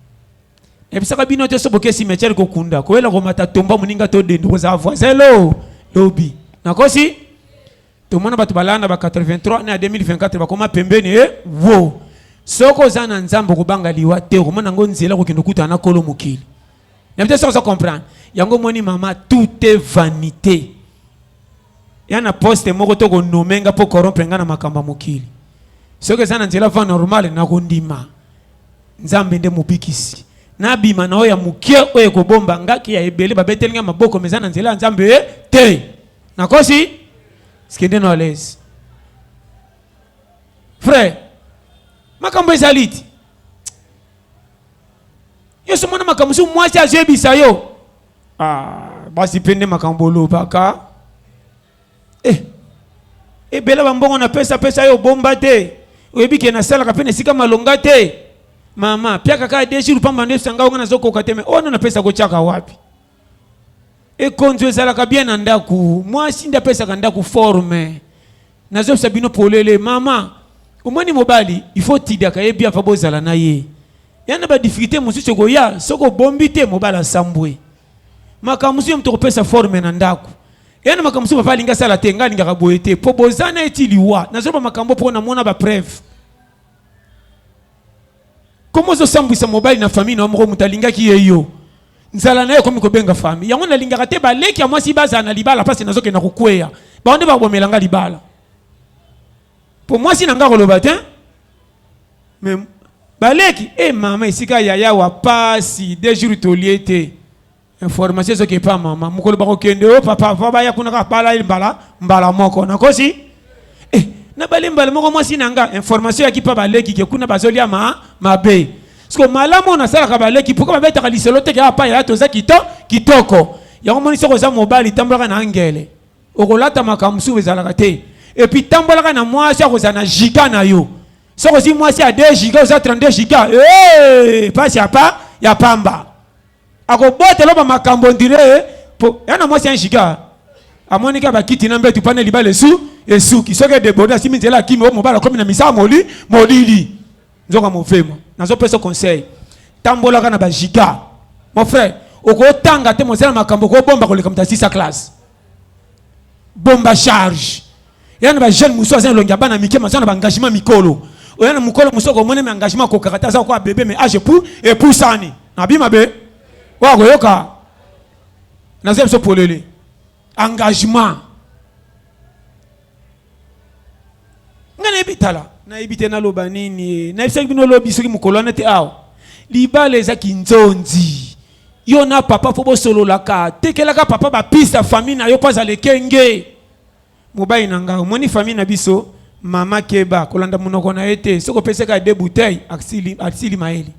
A: nayebisaka bino te so boke cimetière kokunda koyela komata tomba moninga to dendo kozala voisin lo lobi nakosi tomona bato balanda ba 83 na ya 2024 bakoma pembeni e wo soki oza na nzambe okobanga liwa te okomona yango nzela kokende okutana na kolo mokili nayebi te soki ozo comprendre yango omoni mama tout est vanité ya na poste moko to ko nommer nga po corrompre nga na makambo ya mokili soki eza na nzela va normale nakondima nzambe nde mobikisi nabima na oyo ya moke oyo ekobomba nga ke ya ebele babeteli nga maboko mais eza na nzela ya nzambe te nakosi skende no alaise frère makambo ezali ti yo somona makambo mosusu mwasi azoyebisa yo Ah, basi mpe nde makambo olobaka eh, ebele bambongo napesa pesa yo obomba te oyebi ke nasalaka mpe na esika malonga te mama piaka kaka de jours pamba nde sanga onga nazokoka te me oyo napesa kotyaka wapi ekonzo ezalaka bien na ndako mwasi nde apesaka ndako forme Nazobisa bino polele mama omoni mobali il faut tidaka ye bien fa bozala na ye ya na ba difficulté mosusu ekoya soki obombi te mobali asambwe makambo mosusu ye moto okopesa forme na ndako ya na makambo mosusu papa alingi asala te ngai alingaka boye te mpo boza na ye ti liwa nazoloba makambo mpo namona ba preuve Comment ozo sambwisa mobali na famille na yo moko moto alingaki ye yo nzala na ye ekomi kobenga famille yango nalingaka te baleki ya mwasi bazala na libala mpasi nazokenda kokweya bango nde bakobomela nga libala mpo mwasi na nga koloba te me baleki e mama esika yaya wa pasi de jour tolie te Information ezoki epa mama mokolo bakokende o papa va baya kuna kaka bala ye mbala mbala moko nakosi eh, nabali mbala moko mwasi na nga information yaki pa baleki ke kuna bazolia ma mabe siko malamu oyo nasalaka baleki pourquoi babetaka lisolo te ke apa yaya toza kito kitoko yango moni soki oza mobali tambolaka na angele okolata makambo mosusu ezalaka te epuis tambolaka na mwasi akozala na giga na yo soki ozwi mwasi ya 2 giga oza 32 giga hey, pasi ya pa ya pamba Akobotela ba makambo on dirait po ya na mwasi ya giga amoni kaka bakiti na mbetu pana libala esu esuki soki edeborde asimi nzela akimi o mobali akomi na misala moli molili nzoka movema nazopesa conseil tambolaka na bagiga mon frère okotanga te mozela makambo okobomba koleka moto asisa classe bomba charge ya na bajeune mosusu aza elongi ya bana mike maza na baengagement mikolo oya na mokolo mosusu okomona me engagement akokaka te aza kokoa bebe me age epu epusani nabi mabe oyo akoyoka naza biso polele engagement ngai nayebi tala nayebi te naloba nini nayebisaki bino lobi soki mokolo wana te awa libala eza kinzonzi yo na papa fo bosololaka tekelaka papa bapiste ya famille na yo mpo azala ekenge mobali na ngai omoni famille na biso mama keba kolanda monoko na ye te soki opesaka de bouteille asili, asili mayele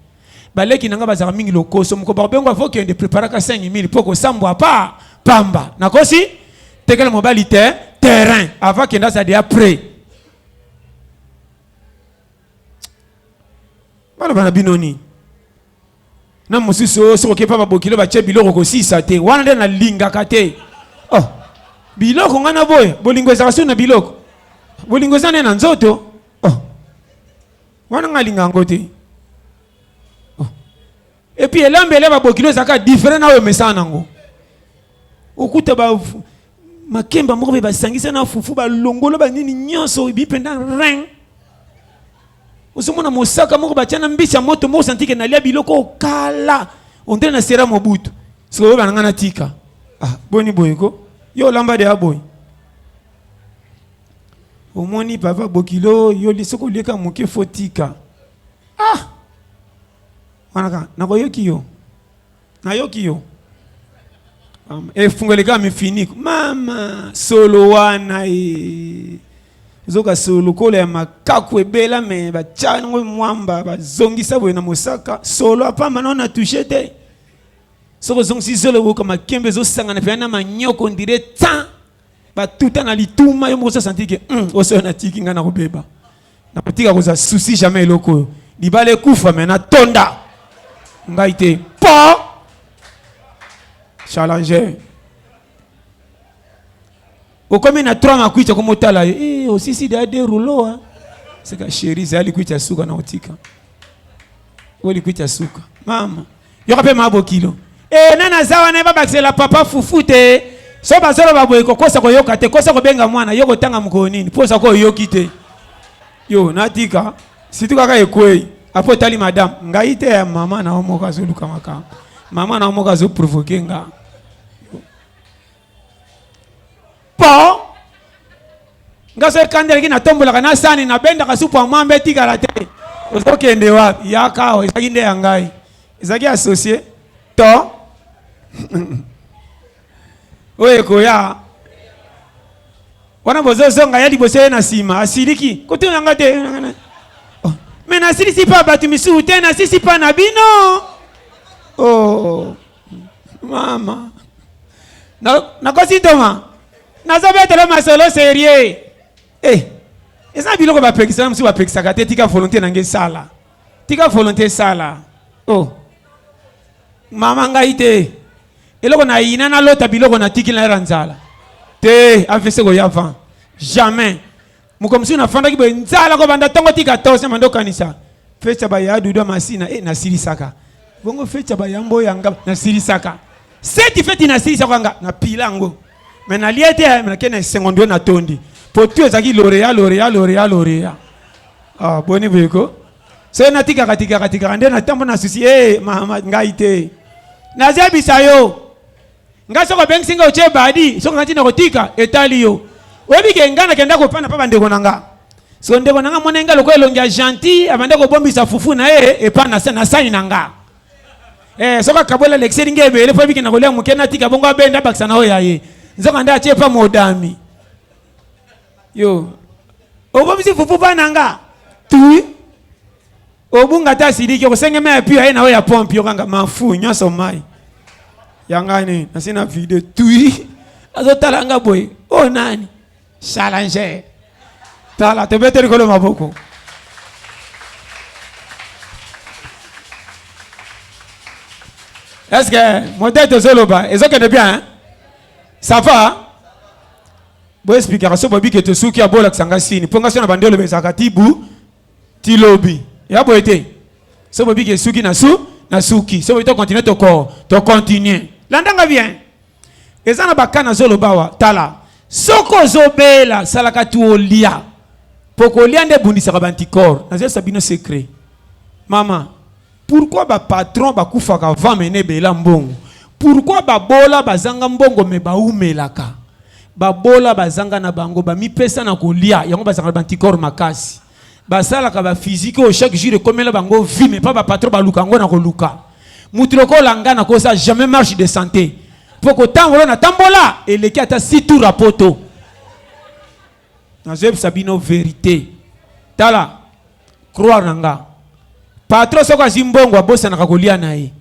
A: baleki na ngai bazalaka mingi lokoso moko bakobengwa fo kende preparaka 5000 mpo kosambwa pa pamba nakosi tekela mobali te terrain avant kende aza deja près baloba na bino nini na mosusu oyo soki okepa babokilo batie biloko kosisa te wana nde nalingaka te oh biloko ngai na boya bolingo ezalaka soki na biloko bolingo eza nde na nzoto oh wana ngai alinga yango te oh. epuis elambeli ya babokilo ezalaka diferent na oyo omesana nango okuta ba makemba moko mpe basangisa na fufu balongola banini nyonso ebi mpenza rin ozomona mosaka moko batya na mbisi ya moto moko santike nalia biloko okala ondre na sera mobutu sikoyo oyeba na ngai natika ah, boni boye ko yo olamba deya boye omoni papa bokilo yo soki olieka moke fotika ah wana kaka nakoyoki yo nayoki yo efungoli kaka mifiniko mama solo wana e. Ozoka solo lokola ya makaku ebela me batya yango mwamba bazongisa boye na mosaka solo apamba nao na touche te. Soki ozongisi zolo okoyoka makembe ezosangana mpenza na manyoko ondire tan batuta na lituma yo moko ozo sentir ke osoyo natiki ngai nakobeba nakotika kozwa souci jamais eloko oyo libala ekufa me natonda ngai te po challenger okomi na 3 makwiti okomotala yo eh, osisi deya de rouleau hein? Seka chéri zala likwiti ya suka na otika oyo likwiti ya suka mama yoka mpe mabokilo e nani aza wana babakisela papa fufu te so bazoloba boye kokosa koyoka te kosa kobenga mwana yo kotanga mokolo nini mpo oza ko oyoki te yo natika situ kaka ekwei apo otali madame ngai te ya mama na yo moko azoluka makambo mama na yo moko azoprovoke nga po nga soki kanda eleki natombolaka na sani nabendaka supu ya mwambe etikala te ozokende wapi yaka awa ezalaki nde ya ngai ezalaki associe to oyo ekoya wana bozozonga ya liboso ye na nsima asiliki kotuna nga te oh. me nasilisi mpa bato misusu te nasilisi mpa na bino oh. Mama. Nakosi ntoma. Nazobetela masolo serieux. Eh. Eza biloko bapekisa na mosusu bapekisaka te tika volonté na ngai esala. Tika volonté esala. Oh. Mama ngai te. Eloko na yina nalota biloko natiki na yera nzala. Te, AVC koya avant. Jamais. Mokolo mosusu nafandaki boye nzala kobanda ntongo ti 14 na banda okanisa feti ya baya dudu ya masina e nasilisaka bongo feti ya bayambo ya nga nasilisaka seti feti nasilisaka nga na pila yango me nalie te me nake na esengo ndio natondi po tu ezalaki lorea lorea lorea lorea ah, boni boye ko soki natikaka tikaka tikaka nde natambo na susi e eh, mama ngai te nazebisa yo Nga soki obengisi nga otie badi soki nga ntina kotika etali yo. Oyebi ke nga nakenda kopana pa bandeko na nga. So ndeko na nga mona nga lokola elongi ya gentil abanda kobombisa fufu na ye epa na na sani na nga. Eh soki akabola alekiseli nga ebele po ebiki na kolia moke natika bongo abenda abakisa na oyo ya ye. Nzoka nde atie pa modami. Yo obombisi fufu pa na nga. Tui Obunga ata asiliki okosenge mai ya pio aye na oyo ya pompe yokanga mafu nyonso mai ya ngai nini nasi na video tui azotala nga boye oyo oh, nani challenger tala tobete likolo maboko est ce que modèle tozoloba ezokende bien hein? ça va boexplikaka so bobike tosuki abolakisa nga sini mpo nga so na bandi oloba ezalaka tibu Ti lobi. Ya boye te. So bobi ke suki na su na suki. So bobi to continuer to ko to continuer. Landa nga bien. Eza na baka na zolo bawa tala. Soko ozobela salaka tu olia. Po kolia nde ebundisaka ba anticorps. Nazoyebisa bino secret. Mama, pourquoi ba patron bakufaka avant mene ebela mbongo? Pourquoi babola bazanga mbongo me baumelaka? Babola bazanga na bango bamipesa na kolia yango bazalaka na ba anticorps makasi. Basalaka ba physique oyo chaque jour ekomela bango vie mais pas ba patron baluka yango na koluka. Mutu lokola nga nakosa jamais marche de santé. Po kotambola na tambola eleki ata 6 tours à poto. Nazoyebisa bino verite. Tala croire na nga. Patron soki azwi mbongo abosanaka kolia na ye.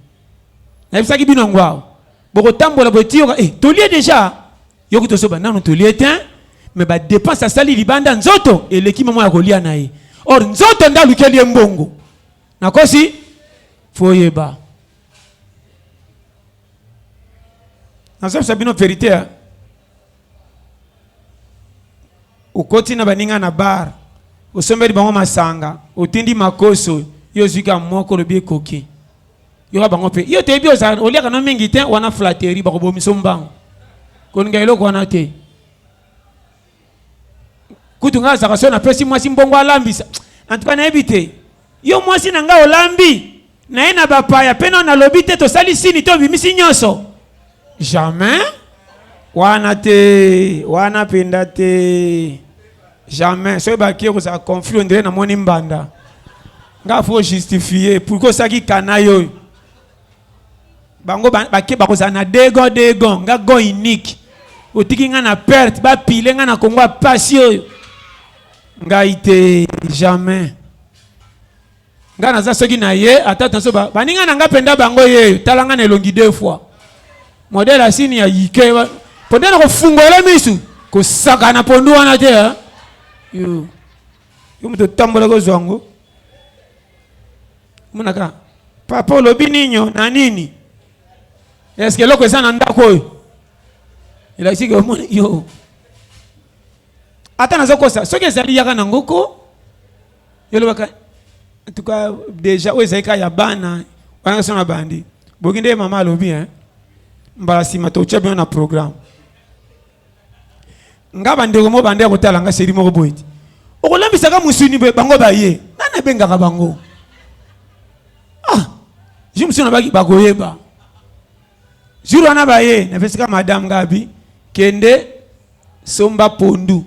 A: Nayebisaki bino yango awa. Bokotambola boye ti yoka eh tolie deja. Yoki tozoba nanu tolie te mais ba dépenses asali libanda nzoto eleki mama ya kolia na ye. Or nzoto nde alukeli ye mbongo. Nakosi? Faut yeba. Nazoyebisa bino verite hein. Okoti na baninga na bar, osombeli bango masanga, otindi makoso, yo ozwi kaka moko olobi ekoki. Yoka bango mpe yo toyebi ozala oliaka no mingi te, wana flatterie, bakobomisa mbango. Kolinga eloko wana te. Kutu ngai azalaka so napesi mwasi mbongo alambisa. En tout cas nayebi te. Yo mwasi na ngai olambi naye na bapaya mpe nao nalobi te tosali sini te obimisi nyonso. Jamais. Wana te, wana mpenza te. Jamais. Soki bakie kozala conflit ondire namoni mbanda. Nga faut justifier pourquoi osaki kanayi oyo. Bango bake bakozala na degon degon nga gon unique. Otiki nga na perte ba pile nga na Congo ya pasi oyo. Ngai te, jamais. Ngai naza soki na ye ata tanso ba baninga na ngai mpenza bango yeyo tala ngai na elongi deux fois modèle asini ya yike mpo nde na kofungola misu kosakana pondu wana te hein? Yo yo moto otambola kozwa yango omonaka papa olobi ninyo na nini eske eloko eza na ndako oyo elakisi ke omoni yo ata nazokosa soki ezali yaka na ngoko elobaka en tout cas déjà oyo ezali kaka ya bana wana so na bandi boki nde mama alobi hein mbala nsima totya bino na programme nga bandeko moko bande ya kotala nga seri moko boye ti okolambisaka mosuni boye bango baye nani abengaka bango ah jour mosusu nabaki bakoyeba jour wana baye napesika madame ngabi kende somba pondu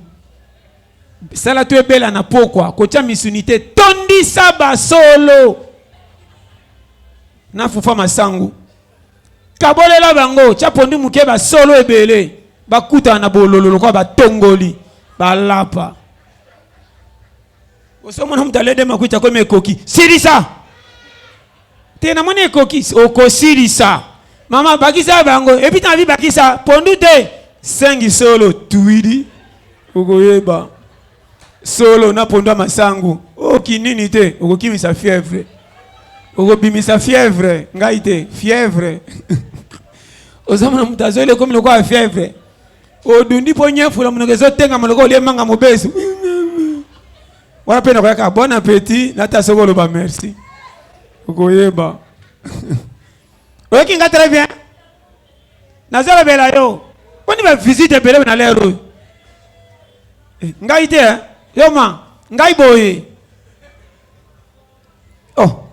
A: sala to ebela na pokwa kotya misuni te tondisa basolo na fufa masangu kabolela bango tya pondu moke basolo ebele bakutana na bololo lokola batongoli balapa osomona moto alede makwiti akomi ekoki silisa te namoni ekoki okosilisa mama bakisa bango epi ntango bakisa pondu te sengi solo tuidi okoyeba solo na pondu ya masangu okinini te okokimisa fièvre okobimisa fièvre ngai te fièvre ozomona moto azoyela ekomi lokola fièvre odundi mpo nyefula monoko ezotengama lokola olie manga mobesu wana mpe nakoyaka bon appetit nata soki oloba merci okoyeba oyoki nga très bien nazolobela yo mponi bavisite ebele na lere oyo eh, ngai te eh? yo ma ngai boye oh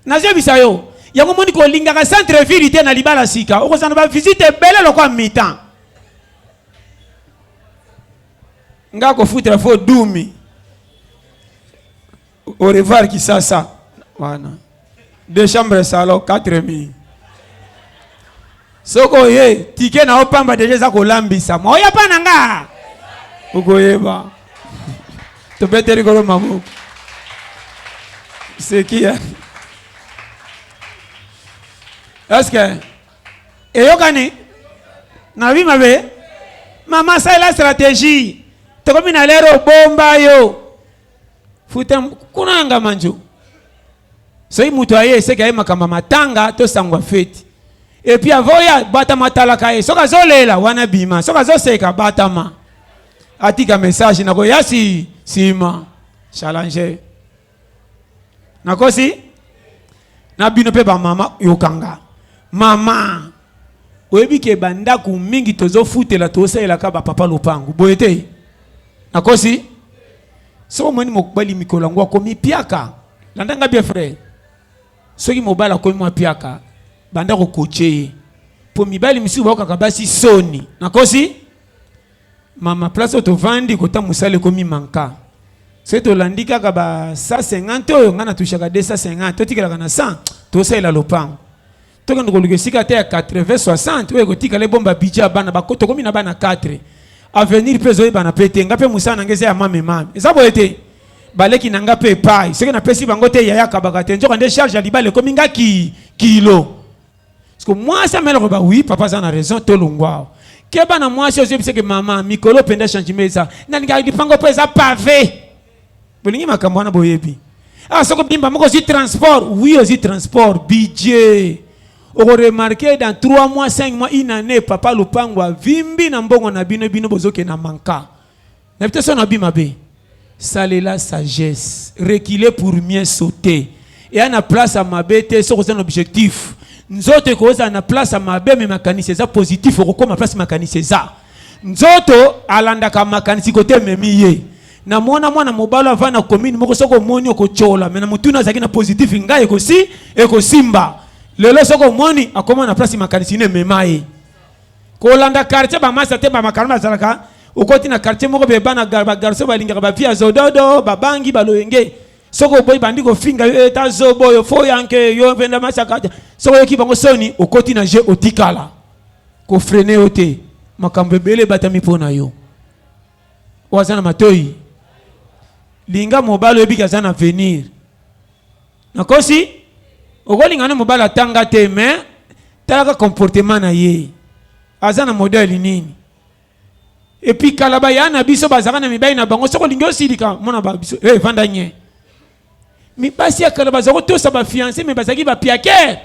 A: nazoyebisa yo yango moni kolingaka centre ville te na libala sika okozala na bavisite ebele lokola mitan nga kofutela fo dumi au revoir kisasa wana deux chambres salon 4000 soki oye tike na yo pamba deja eza kolambisa ma oya pa na nga okoyeba tobeteli kolo maboko sekia eske Eyokani? Nalobi mabe? Mama salela strategie. Tokomi na lero bomba yo. Futa kuna na ngamanjo. Soki moto aye eseki aye makambo ya matanga to sango ya feti. Et puis avant ya batama talaka ye. Soki azolela wana bima. Soki azoseka batama. Atika message na koya si sima. Challenger. Nakosi? Na bino pe ba mama yokanga. Mama oyebi ke ba ndaku mingi tozofutela tosalelaka ba papa lopangu boye te? Nakosi? Soki omoni mobali mikolo yango akomi piaka, landa nga bien frère. Soki mobali akomi mwa piaka, banda kokoche ye. Po mibali misusu baokaka basi soni. Nakosi? Mama place oyo tovandi kota mosala ekomi manka soki tolandi kaka ba 150 oyo ngai natushaka 250 totikalaka na 100 tosalela lopango tokende koluka esika ata ya 80 60 oyo ekotikala ebomba budget ya bana tokomi na bana 4 avenir mpe ezoyebana mpe te ngai mpe mosala na ngai eza ya mame mame eza boye te baleki na ngai mpe epai soki napesi bango te yaya akabaka te nzoka nde charge ya libala ekomi ngai ki kilo Parce que mwasi amela koloba oui papa aza na raison tolongwa awa. Keba na mwasi ozoyebisa ke mama mikolo mpenza changement eza nalingaka lipango mpo eza pave. Bolingi makambo wana boyebi. Ah soko bimba moko ozwi transport oui ozwi transport budget okoremarke dans 3 mois 5 mois une année papa lupango avimbi na mbongo na bino bino bozokende na manka Na bite so na bi mabe. Salela sagesse. Reculer pour mieux sauter. Eya na place ya mabe te soki oza na objectif. Nzoto ekozala na place ya mabe mais makanisi eza positif okokoma place makanisi eza. Nzoto alandaka makanisi kote ememi ye. Namona mwana mobali ava na commune moko soki omoni okotyola mais na motuna azalaki na positif ngai ekosi ekosimba. Lelo soki omoni akoma na place makanisi ne emema ye. Kolanda quartier ba masta te ba makaroni bazalaka okoti na quartier moko be bana ba garçon balingaka ba vie ya zododo babangi baloyenge soki oboyi bandi kofinga yo eta zobo oyo fo yanke yo mpenza masaka soki oyoki bango soni okoti na jeu otikala kofrene yo te makambo ebele ebatami mpo na yo oyo aza na matoi. Linga mobali oyebi ke aza na avenir. Nakosi? Okolinga na mobali atanga te mais talaka comportement na ye. Aza na modèle nini? Et puis kala ba ya na biso bazalaka na mibali na bango soki olingi osilika mona ba biso eh vanda nye. Mibasi ya kala baza kotosa ba fiancé mais bazalaki ba piaker.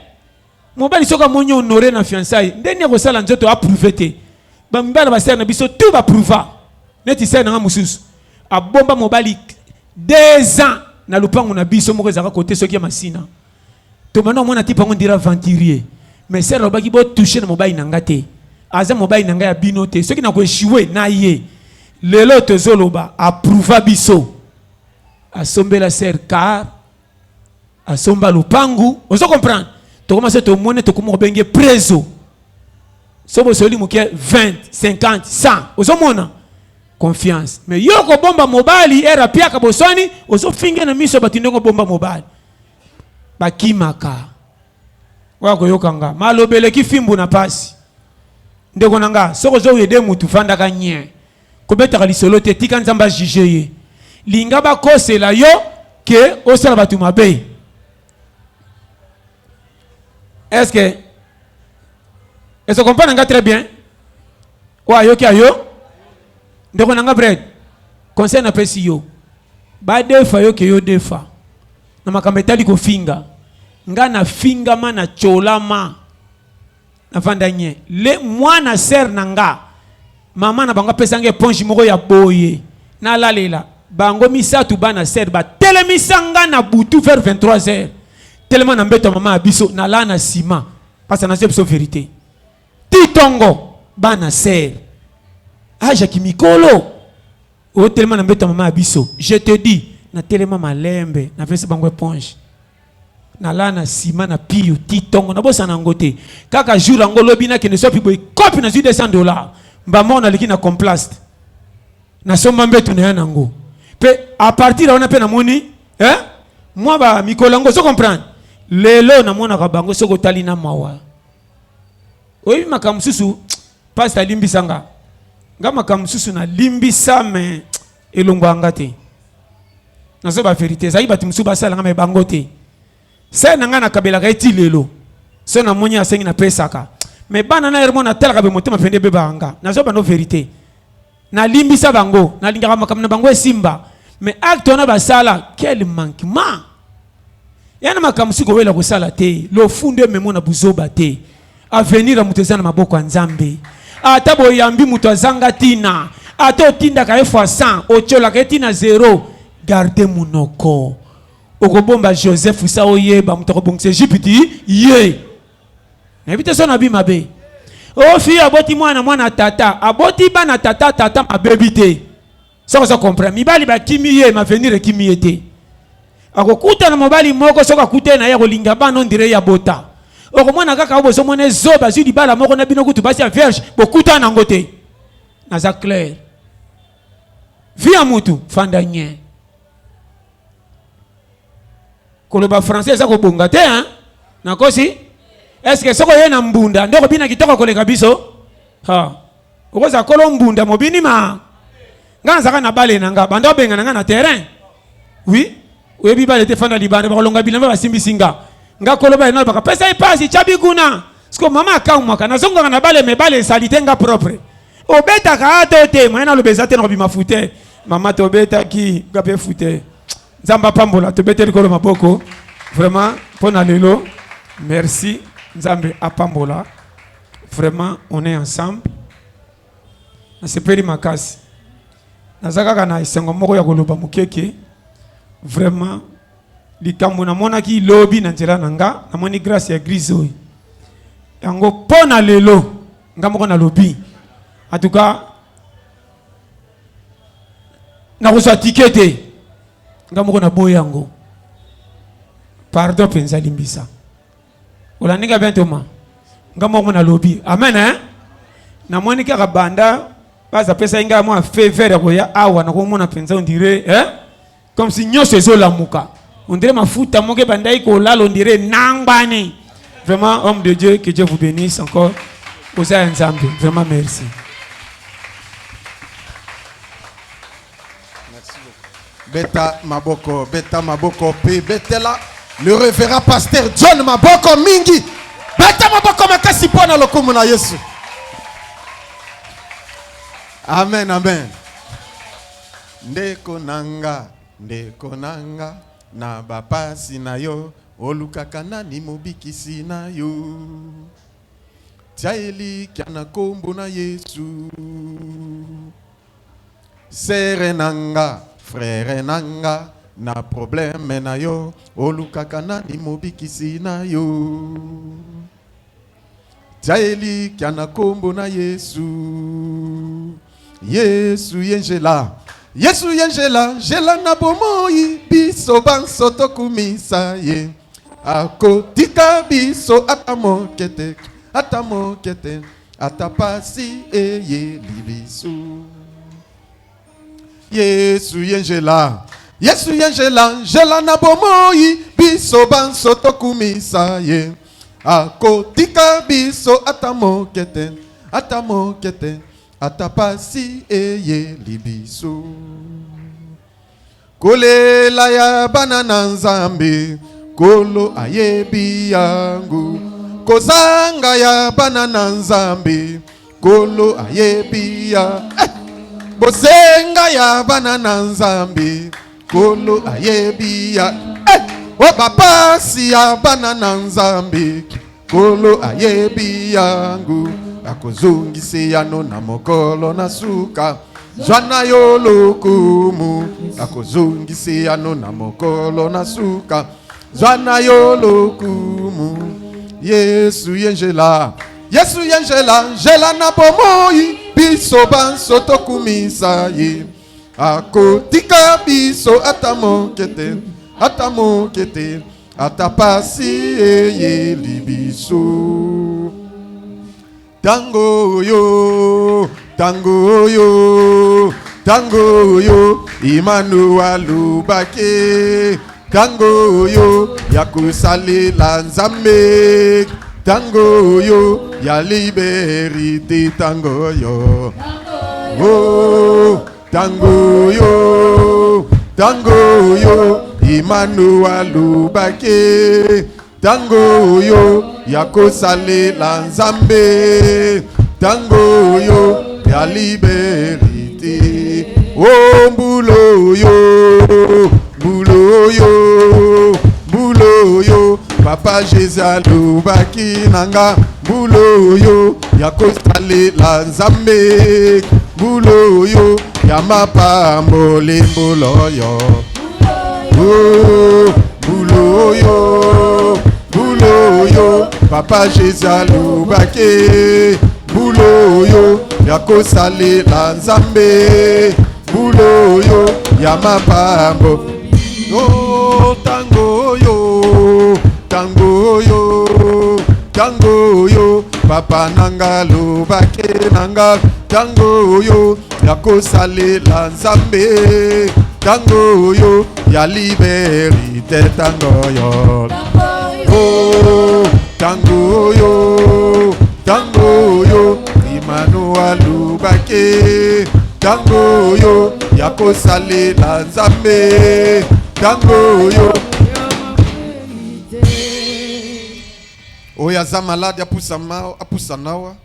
A: Mobali soki amoni honore na fiançailles nde nini akosala nzoto a prouver te. Ba mibali ba sœur na biso tout ba prouva. Neti sœur na nga mosusu abomba mobali 2 ans na lupangu na biso moko ezalaka kote soki ya Masina. Tobanda komona type yango ndira aventurier. Mais sœur alobaki bo toucher na mobali na nga te. Aza mobali na nga ya bino te. Soki na ko echouer na ye. Lelo tozoloba approuva biso. Asombela sœur car asomba lupangu ozo comprendre tokoma se tomoni tokoma kobenge prezo so bosoli moke 20 50 100 ozomona confiance mais yo kobomba mobali ere apiaka boswani ozofinge na miso ya bato ndenge obomba mobali bakimaka oyo akoyoka nga maloba eleki fimbu na pasi ndeko na nga soki ozoyede mutu fandaka nye Kobetaka lisolo te, tika Nzambe a juger ye. Linga bakosela yo que osala batu mabe. Est-ce que est-ce que comprendre nga très bien? Oyo ayoki ayo? Ndeko na nga Brad, conseil napesi yo. Badefa yo ke yo defa. Na makambo etali kofinga. Nga nafingama na cholama. Navanda nye. Le mwana sœur na nga maman na bango apesa nga eponge moko ya boye nalalela bango misatu bana sœur batelemisa nga na butu vers 23 heures telema na mbeto ya mama ya biso nalala na ciment parce nazo biso verite ti tongo bana sœur age ya kimikolo otelema na mbeto ya mama ya biso je te dis natelema malembe napesi bango eponge Nalala na sima na piyo ti tongo nabosana yango te kaka jour yango lobi nakende sopi boye kopi nazwi 200 dollars mbala moko naleki na complaste nasomba mbeto na ya nango pe a partir ya wana pe namoni eh? mwa ba mikolo yango ozo comprendre lelo namonaka bango soki otali na mawa oyebi makambo mosusu pasta alimbisa nga nga makambo mosusu nalimbisa me elongwa nga te nazo ba verite ezalaki bato mosusu basala nga me bango te se na ngai nakabelaka ye ti lelo so namoni asengi napesaka me bana na hermo natalaka be motema pende ebebaka nga nazo bano verite nalimbisa bango nalingaka makambo na bango esimba me acte wana basala quel manquement ya na makambo soki kowela kosala te lofundu ememo na buzoba te avenir ya moto eza na maboko ya nzambe ata boyambi moto azanga ntina ata otindaka ye fois 100 otyolaka ye ntina zero garde monoko okobomba joseph sa oyeba moto akobongisa egypte ye nayebi te so nabi mabe ofi oh, aboti mwana mwana tata aboti bana tata tata mabebi te Soki ozo comprendre, mibali bakimi ye, ma venir ekimi ye te. Akokutana mobali moko soki akutani na ye akolinga bana ondire ye abota. Okomona kaka oyo bozomona ye zoba azwi libala moko na bino kutu basi ya vierge bokutana nango te. Naza clair. Vie ya mutu fanda nye. Koloba français eza kobonga te hein? Nakosi? Est-ce que soki oye na mbunda nde okobina kitoko koleka biso? Ha. Okozala kolo mbunda mobini ma nga nazalaka na bale na nga banda obengana nga na terrain oui oyebi bale te fanda libanda bakolonga bilamba basimbisi nga nga kolo bale nalobaka pesa ye pasi tya biguna siko mama akamwaka nazongaka na bale me bale esali te nga propre obetaka ato te moyen naloba eza te nakobima fute mama tobetaki nga mpe fute nzambe apambola tobeteli kolo maboko vraiment mpo na lelo merci nzambe apambola Vraiment on est ensemble. Nasepeli makasi. Naza kaka na esengo moko ya koloba mokeke. Vraiment likambo namonaki lobi na nzela na nga, namoni grâce ya église oyo. Yango mpo na lelo nga moko nalobi. En tout cas nakozwa ticket te. Nga moko naboyi yango. Pardon mpenza limbisa. Olandi nga bien Thomas? Nga moko nalobi. Amen hein? Namoni kaka banda baza pesaki ngai mwa faveur ya koya awa nakomona mpenza on dirait hein? Comme si nyonso ezolamuka. On dirait mafuta moko ebandaki kolala on dirait nangwani. Vraiment homme de Dieu, que Dieu vous bénisse encore. Oza ya Nzambe. Vraiment merci.
B: Merci beaucoup. Beta maboko, beta maboko pe betela le révérend pasteur John maboko mingi. Beta maboko makasi mpo na lokumu na Yesu. Amen, amen. Ndeko nanga, ndeko nanga, na bapasi na yo, olukaka nani mobikisi na yo. Tia elikya na kombo na Yesu. Sere na nga, frere na nga, na probleme na yo, olukaka nani mobikisi na yo. Tia elikya na kombo na Yesu. Yesu ye njela, Yesu ye njela, njela na bomoi, biso banso tokumisa ye. Akotika biso ata moke te, ata moke te. Ata pasi eyeli biso. Yesu ye njela, Yesu ye njela, njela na bomoi, biso banso tokumisa ye. Akotika biso ata moke te, ata moke te, ata pasi eyeli biso. Kolela ya bana na Nzambe, Nkolo ayebi yango. Kozanga ya bana na Nzambe, Nkolo ayebi ya eh! Bosenga ya bana na Nzambe, Nkolo ayebi ya eh! O bapasi ya bana na Nzambe, Nkolo ayebi yango, akozongisa eyano na mokolo na suka. Zwa na yo lokumu, akozongisa eyano na mokolo na suka. Zwa na yo lokumu, Yesu ye njela, Yesu ye njela, njela na bomoi, biso banso tokumisa ye. Akotika biso ata moke te, ata moke te. Ata pasi eyeli biso. Tango oyo, tango oyo, tango oyo, Imanu alobaki. Tango oyo ya kosalela Nzambe, tango oyo ya liberite, tango oyo. Oh, Tango oyo, tango oyo, Imanu alobaki. Tango oyo ya kosalela Nzambe, tango oyo ya liberite. Oh mbulo oyo, mbulo oyo, mbulo oyo, Papa Jesus alobaki na nga mbulo oyo ya kosalela Nzambe, mbulo oyo ya mapamboli, mbulo oyo. Oh, mbulo oyo, mbulo oyo, Papa Jesus alobaki mbulo oyo ya kosalela Nzambe, mbulo oyo ya mapambo. Oh, tango oyo, tango oyo, tango oyo, papa nanga alobaki nanga, tango oyo ya kosalela Nzambe, tango oyo ya liberite, tango oyo. Oh, tango oyo, tango oyo, Imanu alobaki, tango oyo ya kosalela Nzambe, tango oyo. Oyo aza malade apusama apusana awa.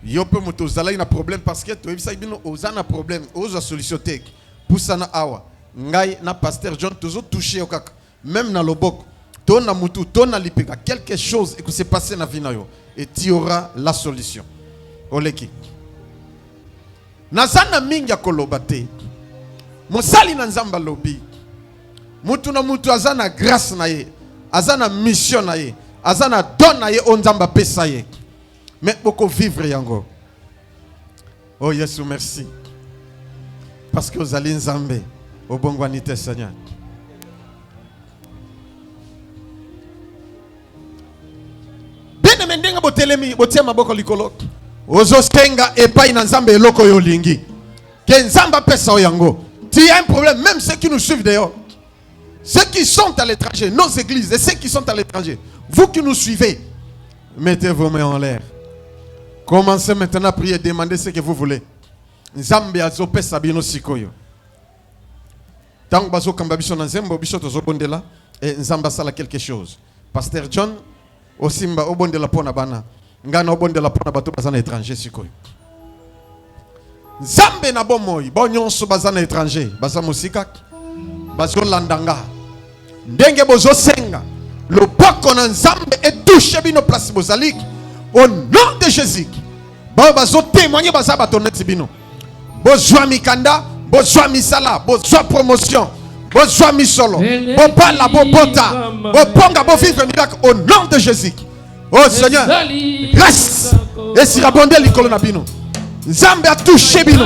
B: Yo mpe moto ozalaki na problème parce que toyebisaki bino oza na problème ozwa solution te. Pusana awa. Ngai na pasteur John tozo toucher yo kaka meme na loboko to na mutu to na lipeka quelque chose eko se passer na vie na yo et tu auras la solution. Oleki. Naza na mingi ya koloba te. Mosali na Nzambe alobi mutu na mutu aza na grâce na ye, aza na mission na ye, aza na don na ye oyo Nzambe apesa ye. Mais boko vivre yango. Oh Yesu merci. Parce que ozali Nzambe, obongwani te Seigneur. Bien-aimé ndenge botelemi, botia maboko likolo. Ozosenga epai na Nzambe eloko oyo olingi. Que Nzambe apesa yo yango. Tu as un problème, même ceux qui nous suivent dehors. Ceux qui sont à l'étranger, nos églises et ceux qui sont à l'étranger, vous qui nous suivez, mettez vos mains en l'air. Commencez maintenant à prier, demandez ce que vous voulez. Nzambe azopesa bino sikoyo. Ntango bazokamba biso na nzembo, biso tozobondela e Nzambe asala quelque chose. Pasteur John osimba obondela mpo na bana, ngai na obondela mpo na bato baza na étranger sikoyo. Nzambe na bomoi, bo nyonso baza na étranger, baza mosika, bazolanda nga ndenge bozosenga loboko na Nzambe etouche bino place bozali au nom de Jésus. Baoyo bazotémoigne baza bato neti bino, bozwa mikanda, bozwa misala, bozwa promotion, bozwa misolo, bobala, bobota, boponga, bovivre miracle au nom de Jésus. Oh Seigneur, grâce esirabonde likolo na bino. Nzambe atouche bino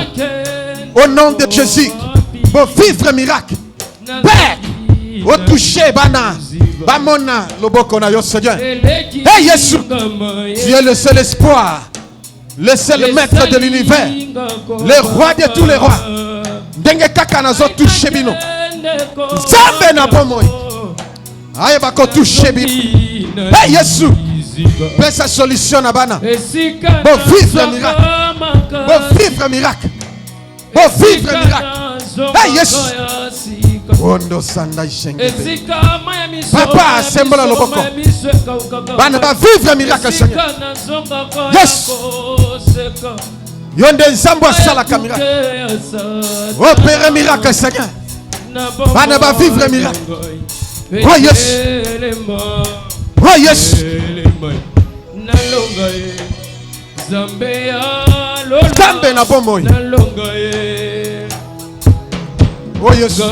B: au nom de Jésus. Bovivre miracle. Père, otouche bana, bamona loboko na yo Seigneur. Hey Yesu, tu es le seul espoir, le seul maître de l'univers, le roi de tous les rois. Ndenge kaka nazo touche bino, Nzambe na bomoi ayeba kotouche bino. Hey Yesu, pesa solution na bana, bovivre miracle, bovivre miracle, bovivre miracle. Hey Yesu, ondo sanda ishengebe. Papa asembola loboko, bana bavivre miracle Seigneur. Yes, yo nde Nzambe asalaka miracle, opere miracle Seigneur, bana bavivre miracle. Oh Yesu, oh Yesu, Nzambe na bomoi. Oh Yesu,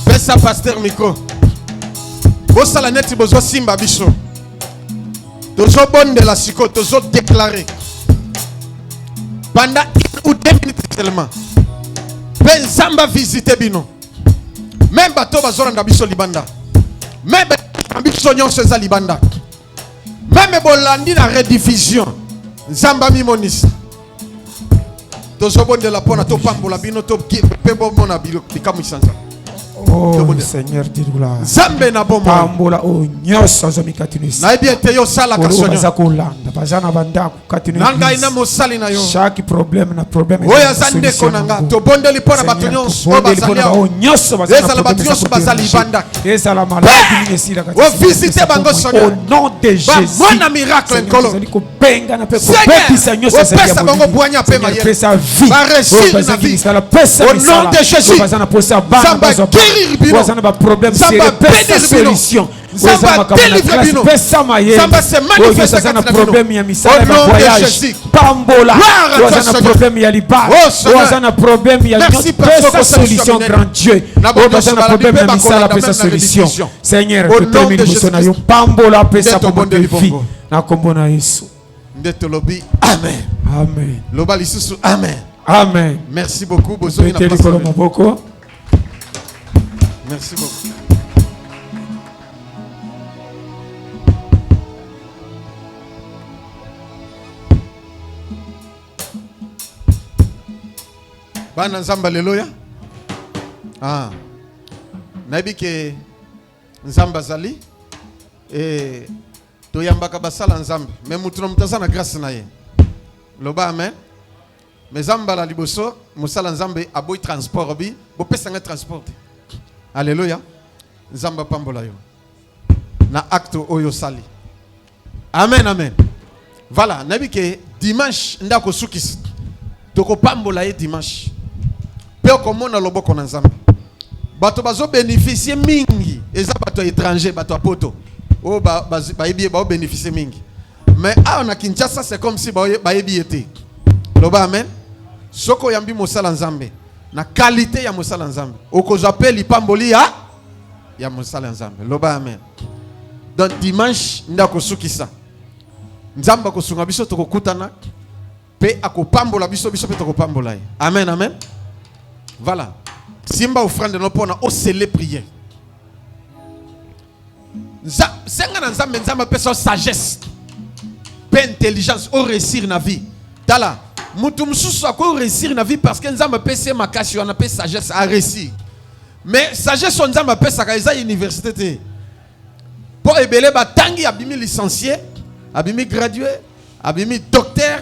B: pesa pasteur micro, bosala neti bozosimba biso, tozobondela sikoyo, tozodeklare pendant une ou deux minutes seulement, mpe Nzambe avisite bino, meme bato bazolanda biso libanda, meme biso nyonso eza libanda, meme bolandi na rediffusion, Nzambe amimonisa. Tozobondela mpona topambola bino mpe bomona bikamwisa Nzambe.
A: Oh Seigneur, de gloire,
B: Nzambe na bomoi,
A: pambola oyo nyonso azwami kati na
B: nayebi ete yo osalaka
A: oyo
B: Seigneur.
A: Baza kolanda, baza na bandako kati na
B: Na ngai
A: église.
B: na mosali na yo
A: Chaque problème na problème
B: oyo aza ndeko na nga, tobondeli mpo na bato nyonso oyo bazali awa.
A: Nyonso baza na
B: Ezala bato
A: problème,
B: nyonso
A: eza
B: baza
A: kodéranger.
B: libanda.
A: Ezala maladi nini esilaka te.
B: Ovisite bango, Seigneur.
A: Au nom de Jésus,
B: Bamona miracle,
A: Seigneur,
B: Nkolo.
A: tozali kobenga na mpe
B: Seigneur,
A: kobebisa nyonso ezali ya
B: opesa bango
A: molili.
B: bwanya mpe
A: Seigneur,
B: mayele.
A: pesa vie.
B: Baréussir
A: Oyo
B: na
A: bazangi
B: vie.
A: misala, pesa
B: Au nom
A: misala.
B: de Jésus.
A: Oyo baza na posa ya bana,
B: Nzambe
A: bazwa bana.
B: aguérir bino.
A: Oyo baza na baproblème
B: Nzambe
A: sérieux, pesa
B: abénir bino.
A: solution.
B: Nzambe
A: Oyo eza makambo na
B: adélivre
A: classe,
B: bino.
A: pesa mayele.
B: Nzambe se
A: Oyo
B: manifeste
A: nyonso aza na
B: kati na bino.
A: problème ya misala,
B: Au
A: ya
B: nom de
A: bavoyage,
B: Jésus.
A: pambola.
B: Gloire à
A: Oyo
B: toi,
A: aza na
B: Seigneur.
A: problème ya libala,
B: Oh, Seigneur.
A: oyo aza na problème ya
B: Merci,
A: nyonso,
B: parce
A: pesa
B: que
A: solution,
B: minene.
A: grand Dieu.
B: Na
A: Oyo baza na
B: balandi
A: problème
B: mpe
A: ya misala,
B: bakolanda
A: pesa
B: même na
A: solution.
B: rediffusion.
A: Seigneur,
B: Au nom
A: totelemi
B: de
A: liboso na yo,
B: Jésus-Christ.
A: pambola, pesa
B: Nde tobondeli
A: bomoi vie
B: bongo.
A: na kombo na Yesu.
B: Nde tolobi amen.
A: Amen.
B: Loba lisusu amen.
A: Amen.
B: Merci beaucoup, bozongi na
A: Bete
B: place
A: likolo
B: na bino.
A: maboko.
B: Merci beaucoup. Bana Nzambe, aleluya. Ah, nayebi ke Nzambe azali e, toyambaka basala Nzambe, me mutu na mutu aza na grâce na ye. Loba amen. Me eza mbala liboso mosala Nzambe aboyi transport, bi bopesa ngai transport te. Alleluya. Nzambe apambola yo na acte oyo osali. Amen, amen. Voilà, nayebi ke dimanche nde akosukisa, tokopambola ye dimanche mpe okomona loboko na Nzambe. Bato bazobénéficie mingi eza bato ya étranger, bato ya poto oyo bayebi ye, baobénéficie mingi, mais awa na Kinshasa c'est comme si bayebi ye te. Loba amen. Soki oyambi mosala Nzambe na qualité ya mosala Nzambe, okozwa mpe lipamboli ya mosala Nzambe. Loba amen. Donc dimanche nde akosukisa. Nzambe akosunga biso, tokokutana mpe akopambola biso, biso mpe tokopambola ye. Amen, amen. Voilà, simba offrande no mpona osele prière. Senga na Nzambe, Nzambe apesa yo sagesse mpe intelligence oréussir na vie. Tala, mutu mosusu akoki réussir na vie parce que Nzambe apesi ye makasi wana mpe sagesse, aréussir. Mais sagesse oyo Nzambe apesaka eza université te, mpo ebele batangi, abimi licencié, abimi gradué, abimi docteur.